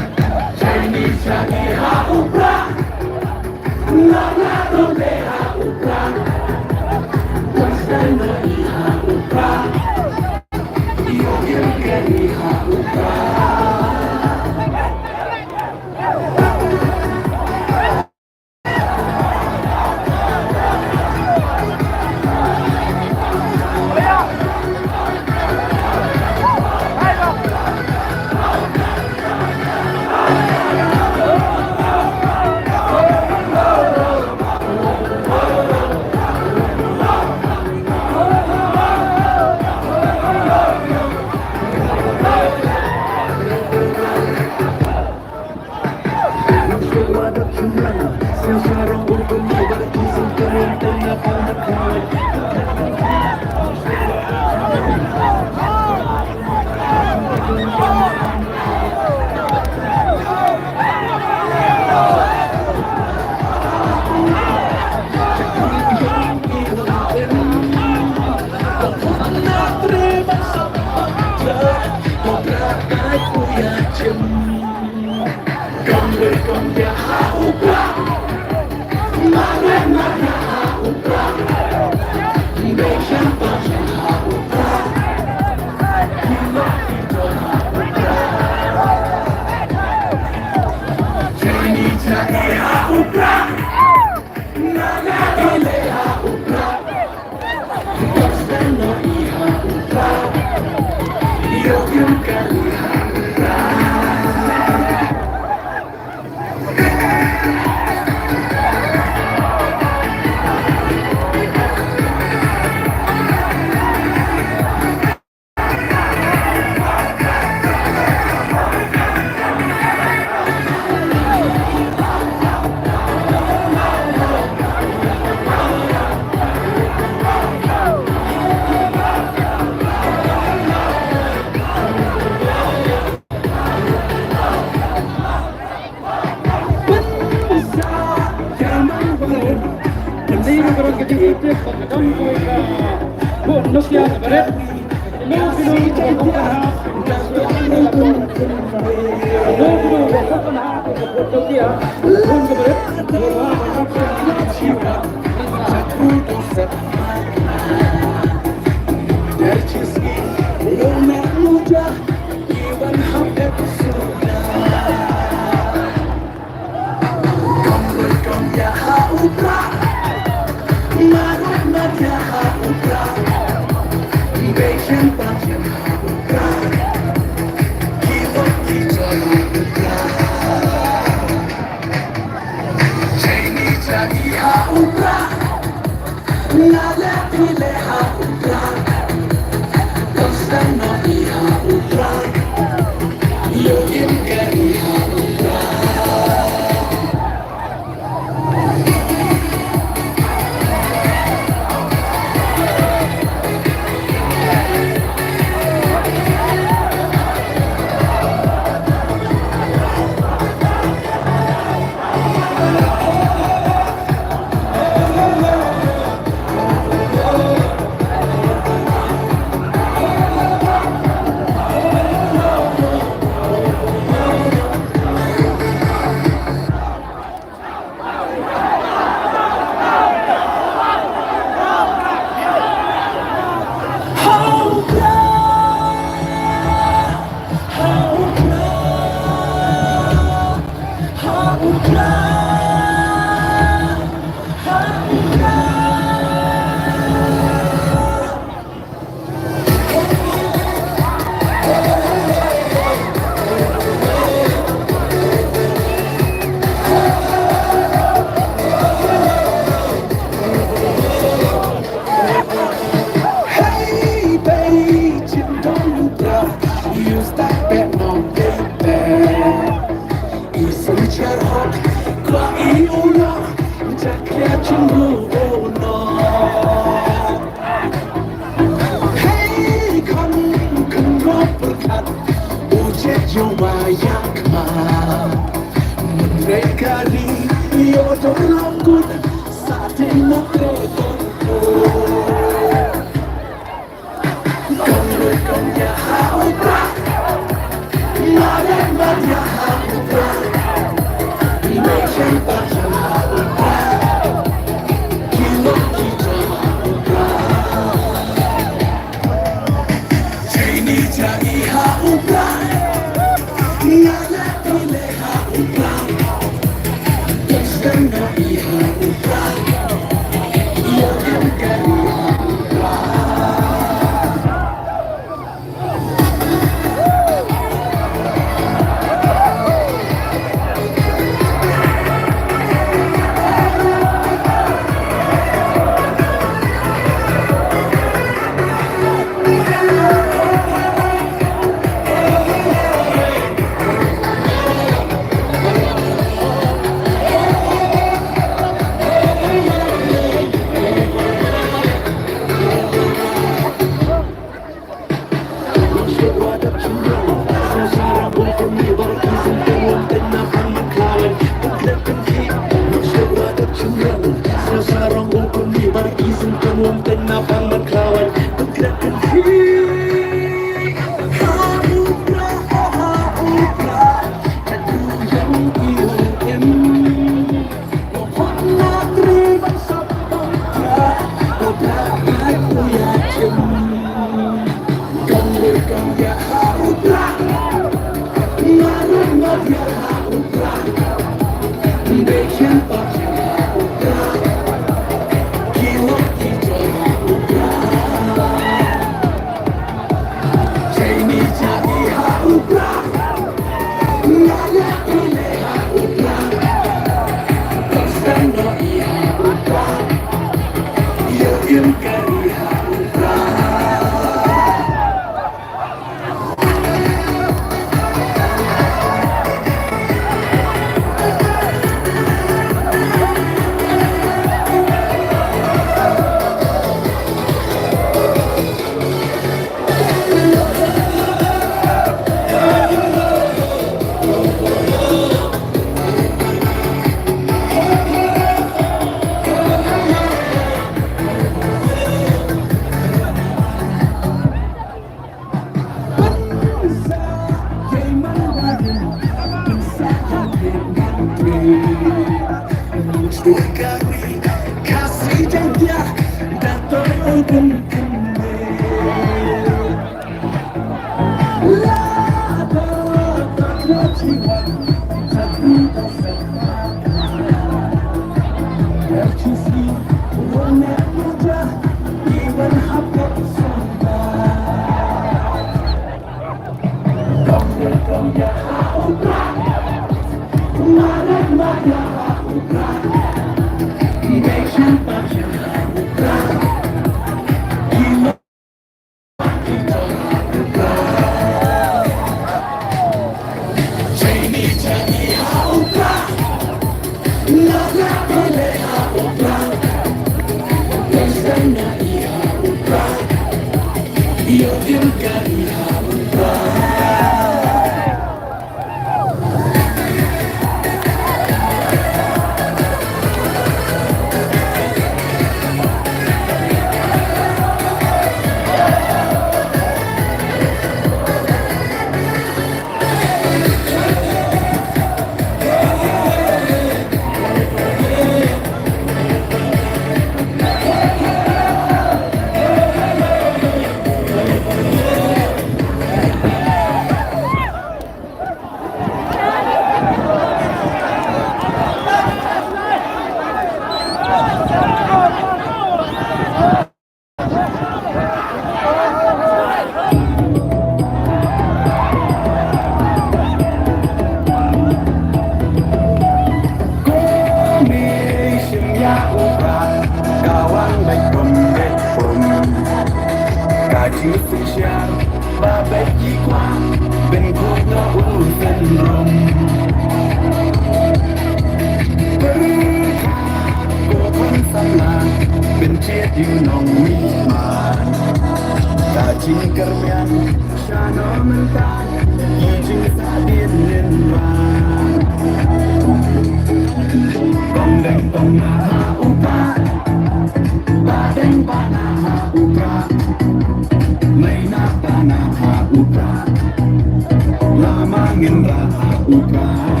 u Prah.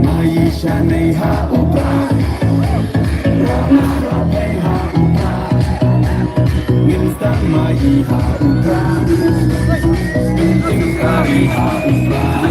Ma ïa sha nei ha u Prah. Rong na rong pei ha u Prah. Ngin sdang ma ïa ha u Prah. Ngin tim kari ha u Prah.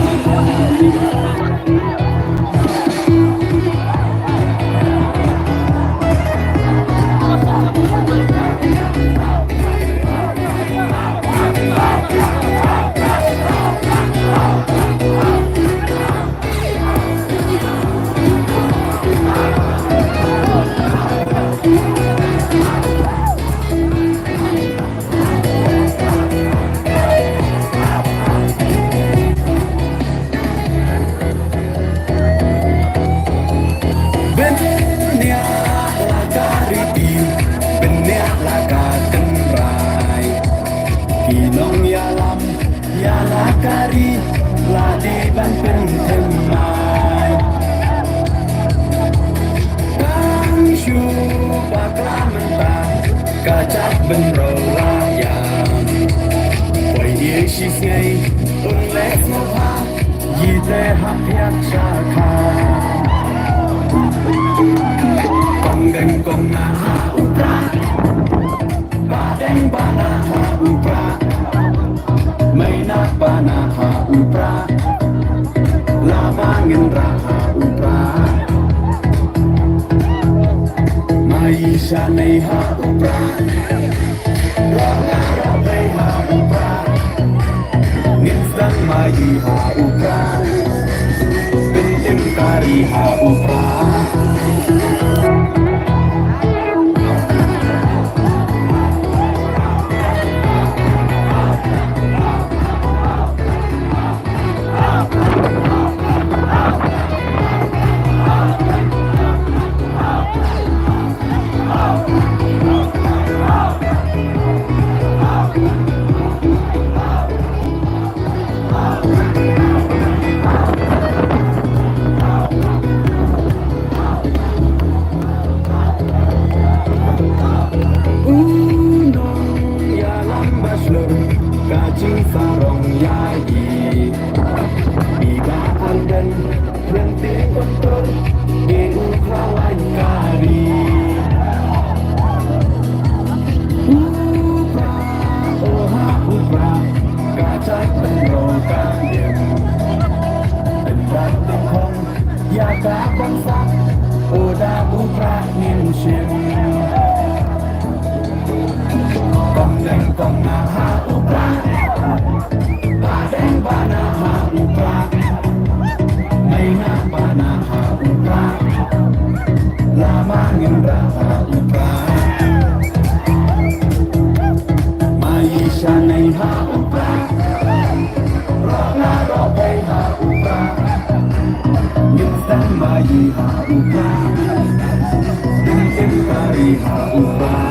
Bniah la ka riti, bniah la ka tynrai. Ki nongïalam ïa la ka ri la dei ban pynthymmai. Tang shu bakla mynta ka jaitbynriew la ïam. Poi ïa shisnei un leh sngewbha. Ïa te hap ïa sha kha. Kong deng kong nah ha u Prah. Ba deng ba nah ha u Prah. Mei nah ba nah ha u Prah. Lama ngin rah ha u Prah. Ma ïa sha nei ha u Prah. Rong na rong pei ha u Prah. Ngin sdang ma ïa ha u Prah. Ngin tim kari ha u Prah. U nongïalam ba shlur ka jingsarong ïa i. I Bah Ardent Ryntih Kyntur, i u khlawaiñ ka ri. U Prah, o ha u Prah, ka jaitbynriew ka im. Ynda tyngkhong ïa ka bangsa, o da u Prah ngin shim. Kong deng kong nah ha u Prah. Ba deng ba nah ha u Prah. Mei nah ba nah ha u Prah. Lama ngin rah ha u Prah. Ma ïa sha nei ha u Prah. Rong na rong pei ha u Prah. Ngin sdang ma ïa ha u Prah. Ngin tim kari ha u Prah.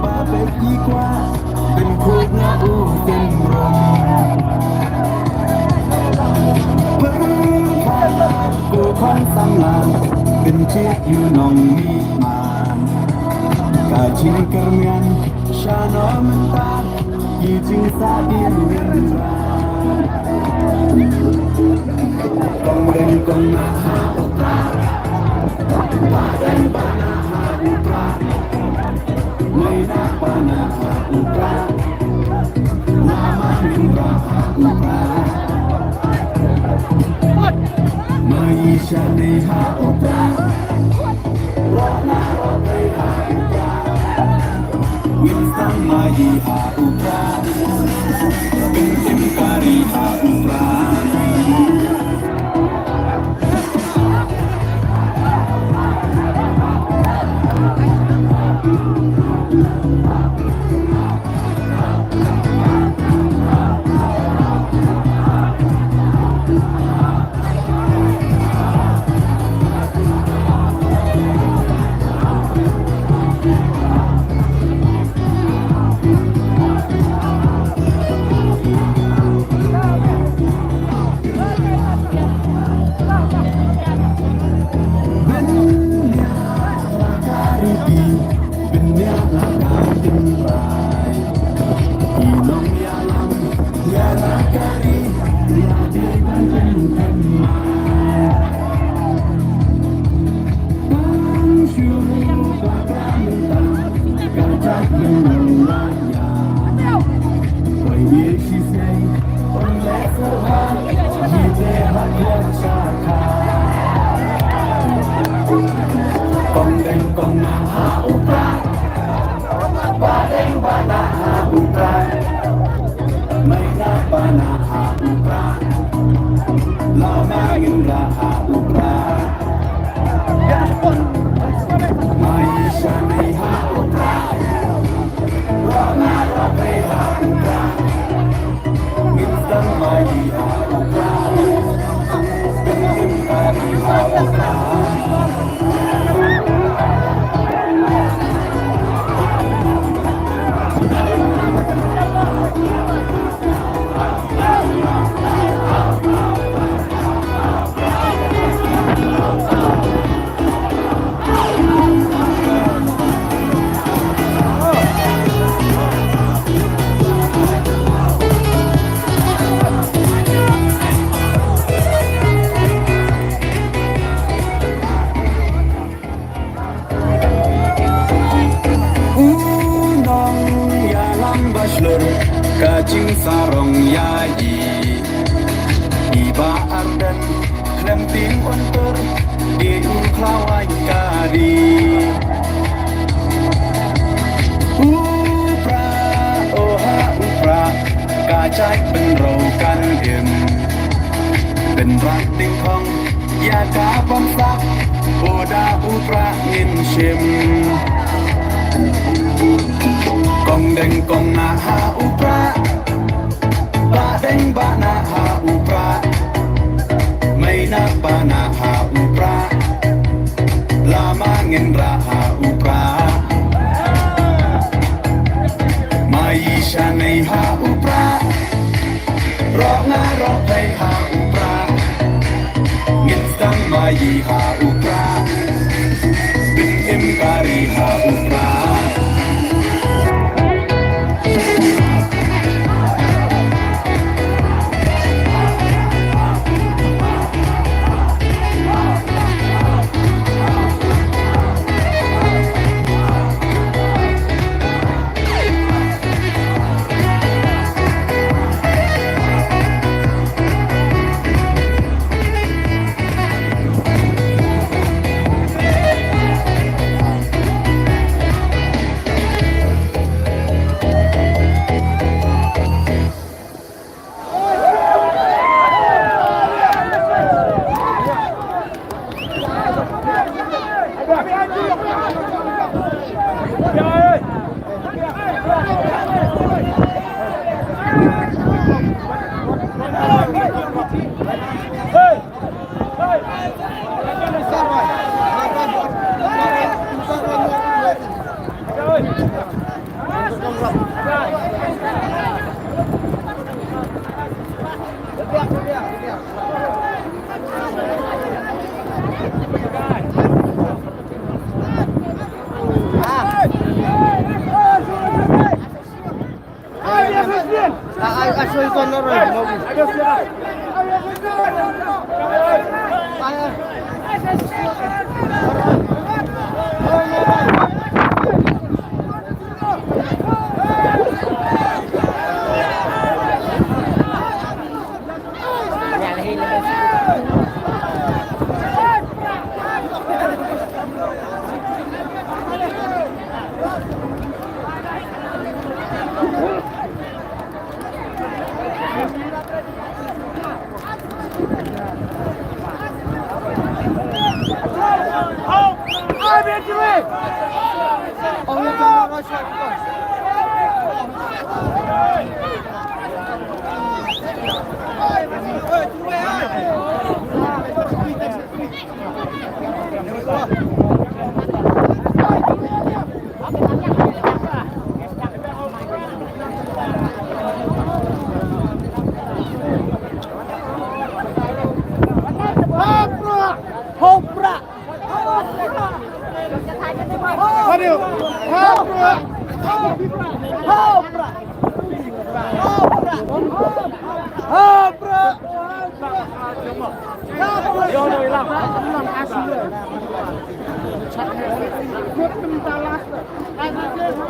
Ba peit i kwah ban khuid na u tymmen. Pyrkhat ko khun samla ban jied ïa u nongmihman. Ka jingkyrmen sha no mynta ki jingsahdien mynta. Kong deng kong nah ha u Prah. Ba deng ba nah ha u Prah. Mei nah ba nah ha u Prah. Lama Myndra ha u Prah. Mei shane ha u Prah. Roh nah roh pei ha u Prah. Ngin sdang mayi ha u Prah. Ngin sdang kari ha u Prah. Kong deng kong nah ha u Prah. Ba deng ba nah ha u Prah. Mei nah ba nah ha u Prah. Lama Myndra ha u Prah. Mei shane ha u Prah. Roh nah roh pei ha u Prah. Ngin sdang mayi ha u Prah. Ngin kari ha u Prah. U nongïalam ba shlur ka jingsarong ïa i. I Bah Ardent khlem pynuntur, i u khlawaiñ ka ri. U Prah, oh ha u Prah, ka jait pynroi kan im. Pynrah ding thong ïa ka bamsap, oh da u Prah ngin shim. Kong deng kong nah ha u Prah. Ba deng ba nah ha u Prah. Mei nah ba nah ha u Prah. Lama Myndra ha u Prah. Mei shane ha u Prah. Roh nah roh pei ha u Prah. Ngin sdang mayi ha u Prah. Ngin im kari ha u Prah.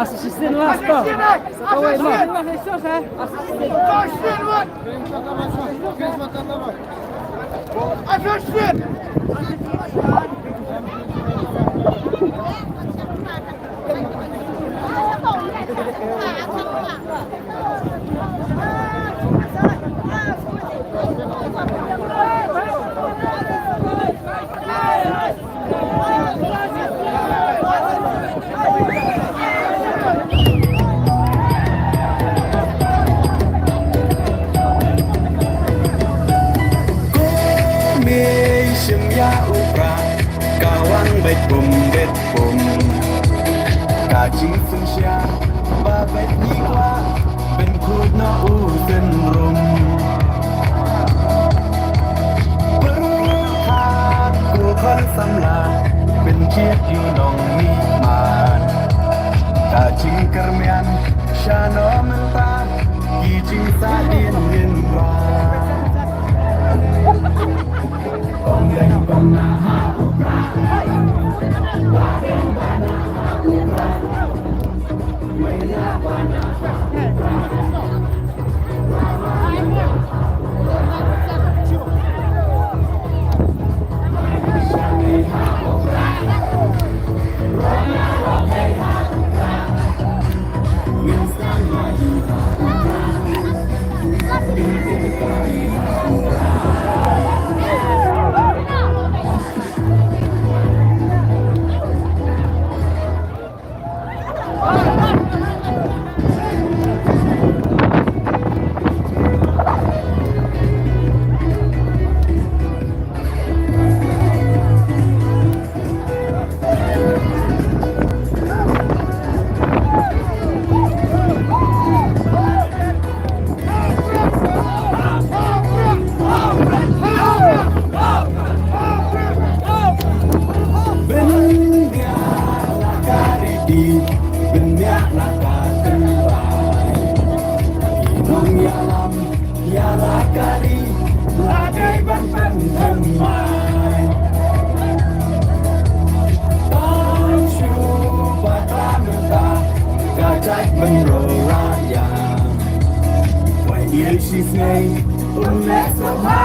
Assistant last, to. Assistant last, eh? Assistant. Ko mei shim ïa u Prah, ka wan beit bum beit bum. Ka jingsynshar ba beit ngi kwah, pynkhuid noh u synrum. Pyrkhat ko khun samla, pynjied ïa u nongmihman. Ka jingkyrmen shano mynta, ki jingsahdien ngin rah. Ïa la ka ri la dei ban pynthymmai. Tang shu ba ka mynta ka jait mynro raya. Wai ïa shi sngi un leh sngewbha.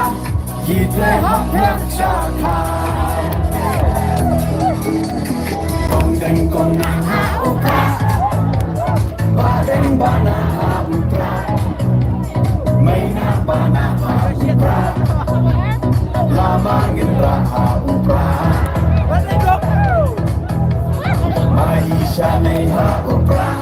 Ki te hap ïa ka. Kong deng kong nah ha u Prah. Ba deng ba nah ha u Prah. Mei nah ba nah ha u Prah. Lama ngin rah ha u Prah. Mei sha mei ha u Prah.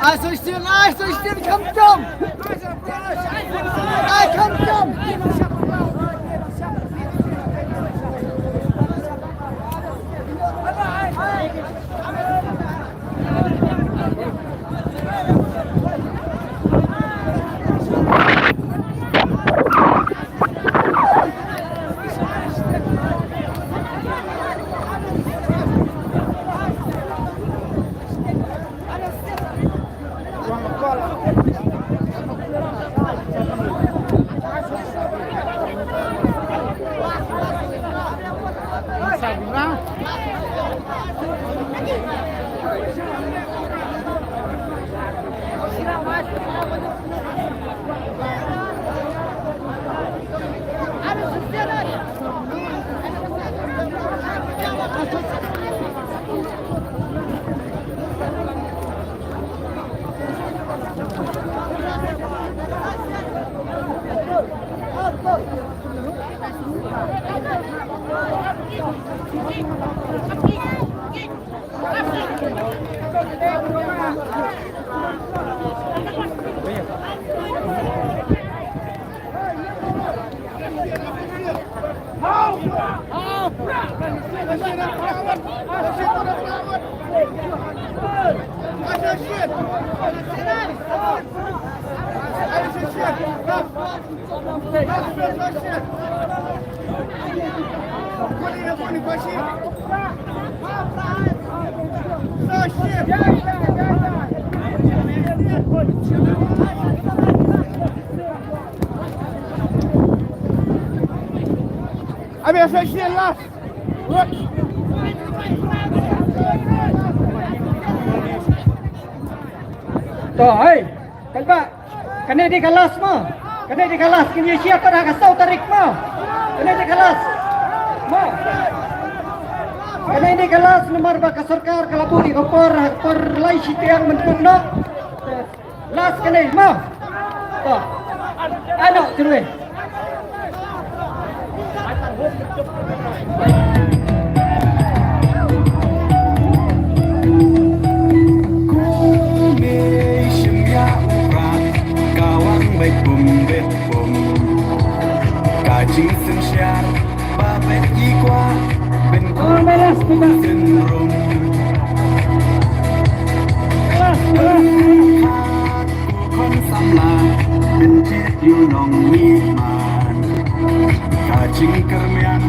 Association, association, come down. I come down. Abi, association last. To, hai, kalba. Kane dei ka last mo. Kane dei ka last, ngin ïa share pat ha ka saw tarik mo. Kane dei ka last mo. Kane dei ka last namar ba ka sorkar ka la buh ïa ka por, ha ka por lai shiteng mynta noh. Last kane mo. To. Ano, terus. Kumne shim ïa u Prah, ka wan beit bum beit bum. Ka jingsynshar ba beit ki kwah, beit ki kwah synrum. Khun samla, pynjit ïa u nongmihman. Ka jingkyrmen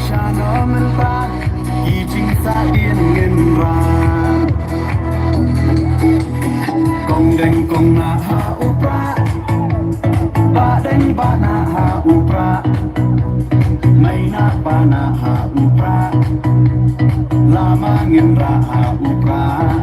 sha Nohmynta, ki jingsahdien ngin rah. Kong deng kong nah ha u Prah, bah deng bah nah ha u Prah, mei nah pa nah ha u Prah, lama ngin rah ha u Prah.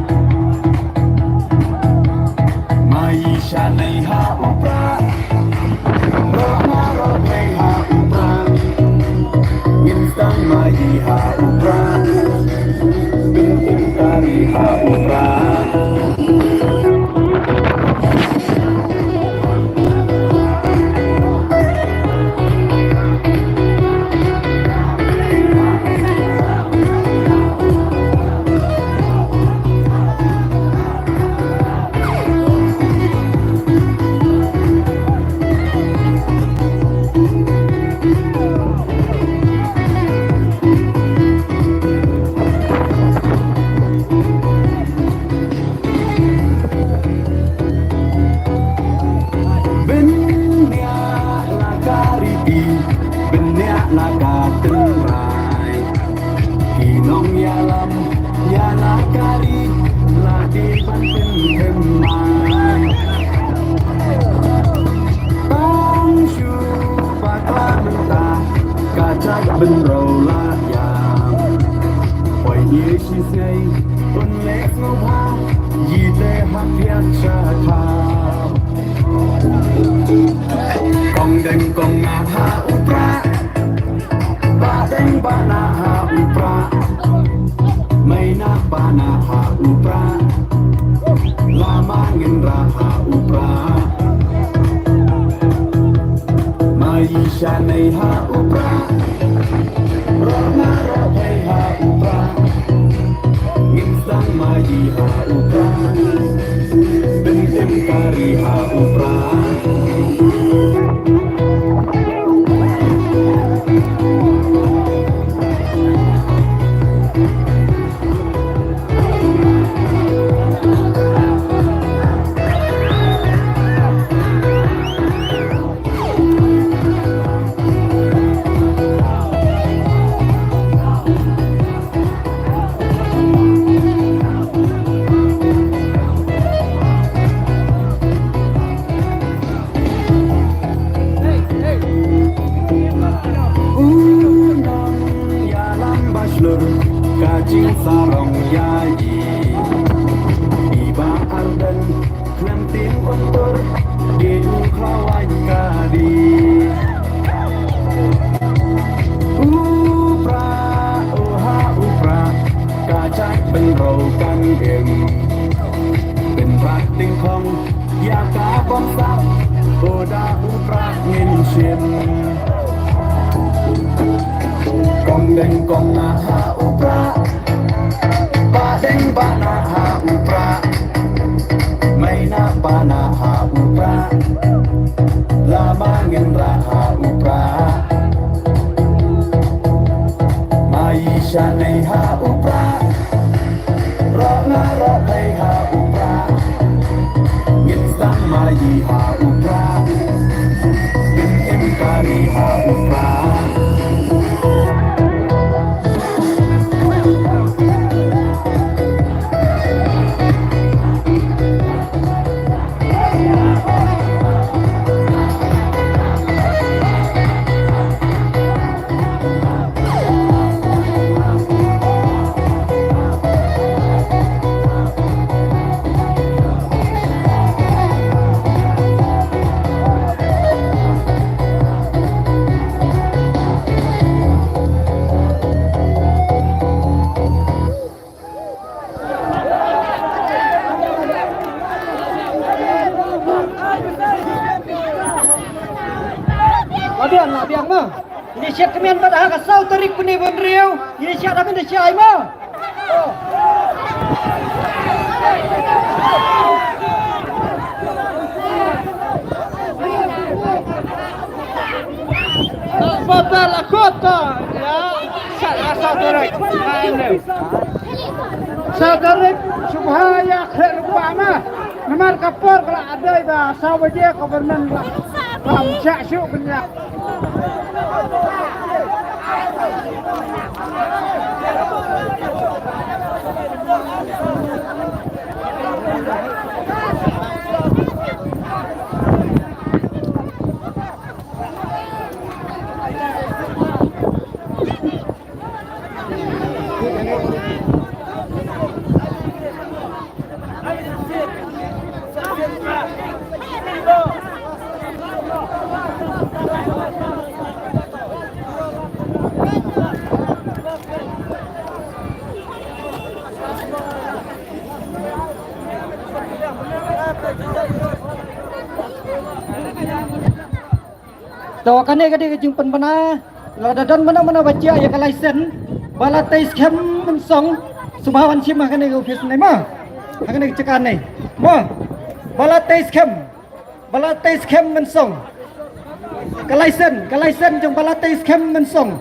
Bniah la ka riti, bniah la ka tynrai. Ki nongïalam ïa la ka ri la dei ban pynthymmai. Tang shu bakla mynta ka jait bynriew la ïam. Poi ïa shisnei un leh sngewbha ïa te ha thiat sha thaw. Kong Deng Kong Nah ha u Prah. Bah Deng Bah Nah ha u Prah. Mei Nah Bah Nah ha u Prah. Lama Nginrah ha u Prah. Mei Shanei ha u Prah. Roh Nah Roh Phei ha u Prah. Ngin sdang Mei ha u Prah. Byntim ka ri ha u Prah. U nongïalam ba shlur ka jingsarong ïa i. I Bah Ardent khlem tim un tur, dei u khlawait ka ri. U Prah, u ha u Prah, ka jait bynriew kan im. Pynrah tyngkhong ïa ka bym sah, u da u Prah ngin shim. Kong Deng Kong Nah ha u Prah. Bah Deng Bah Nah ha u Prah. Mei Nah Bah Nah ha u Prah. Lama Nginrah ha u Prah. Mei Shanei ha u Prah. Roh Nah Roh Phei ha u Prah. Ngin sdang Mei ha u Prah. Ngin im ka ri ha u Prah. La biang, la biang ma. Ini siat kemian pat ha ka saw tarik bnai ba hynriew. Ini siat ha bnai siat ai ma. Papa la kota ya. Sa sa tarik. Sa tarik subha ya khe rupa ma. Namar ka por ka la adai ba saw baje ka bernan la. Bam syak syuk benda. To kane ka dei ka jingpynbna, lada don mano mano ba jia ïa ka license ba la tei skhem mynsong, sngewbha wan shim ha kane ka office ne mo. Ha kane ka jaka ne mo. Ba la tei skhem, ba la tei skhem mynsong. Ka license, ka license jong ba la tei skhem mynsong.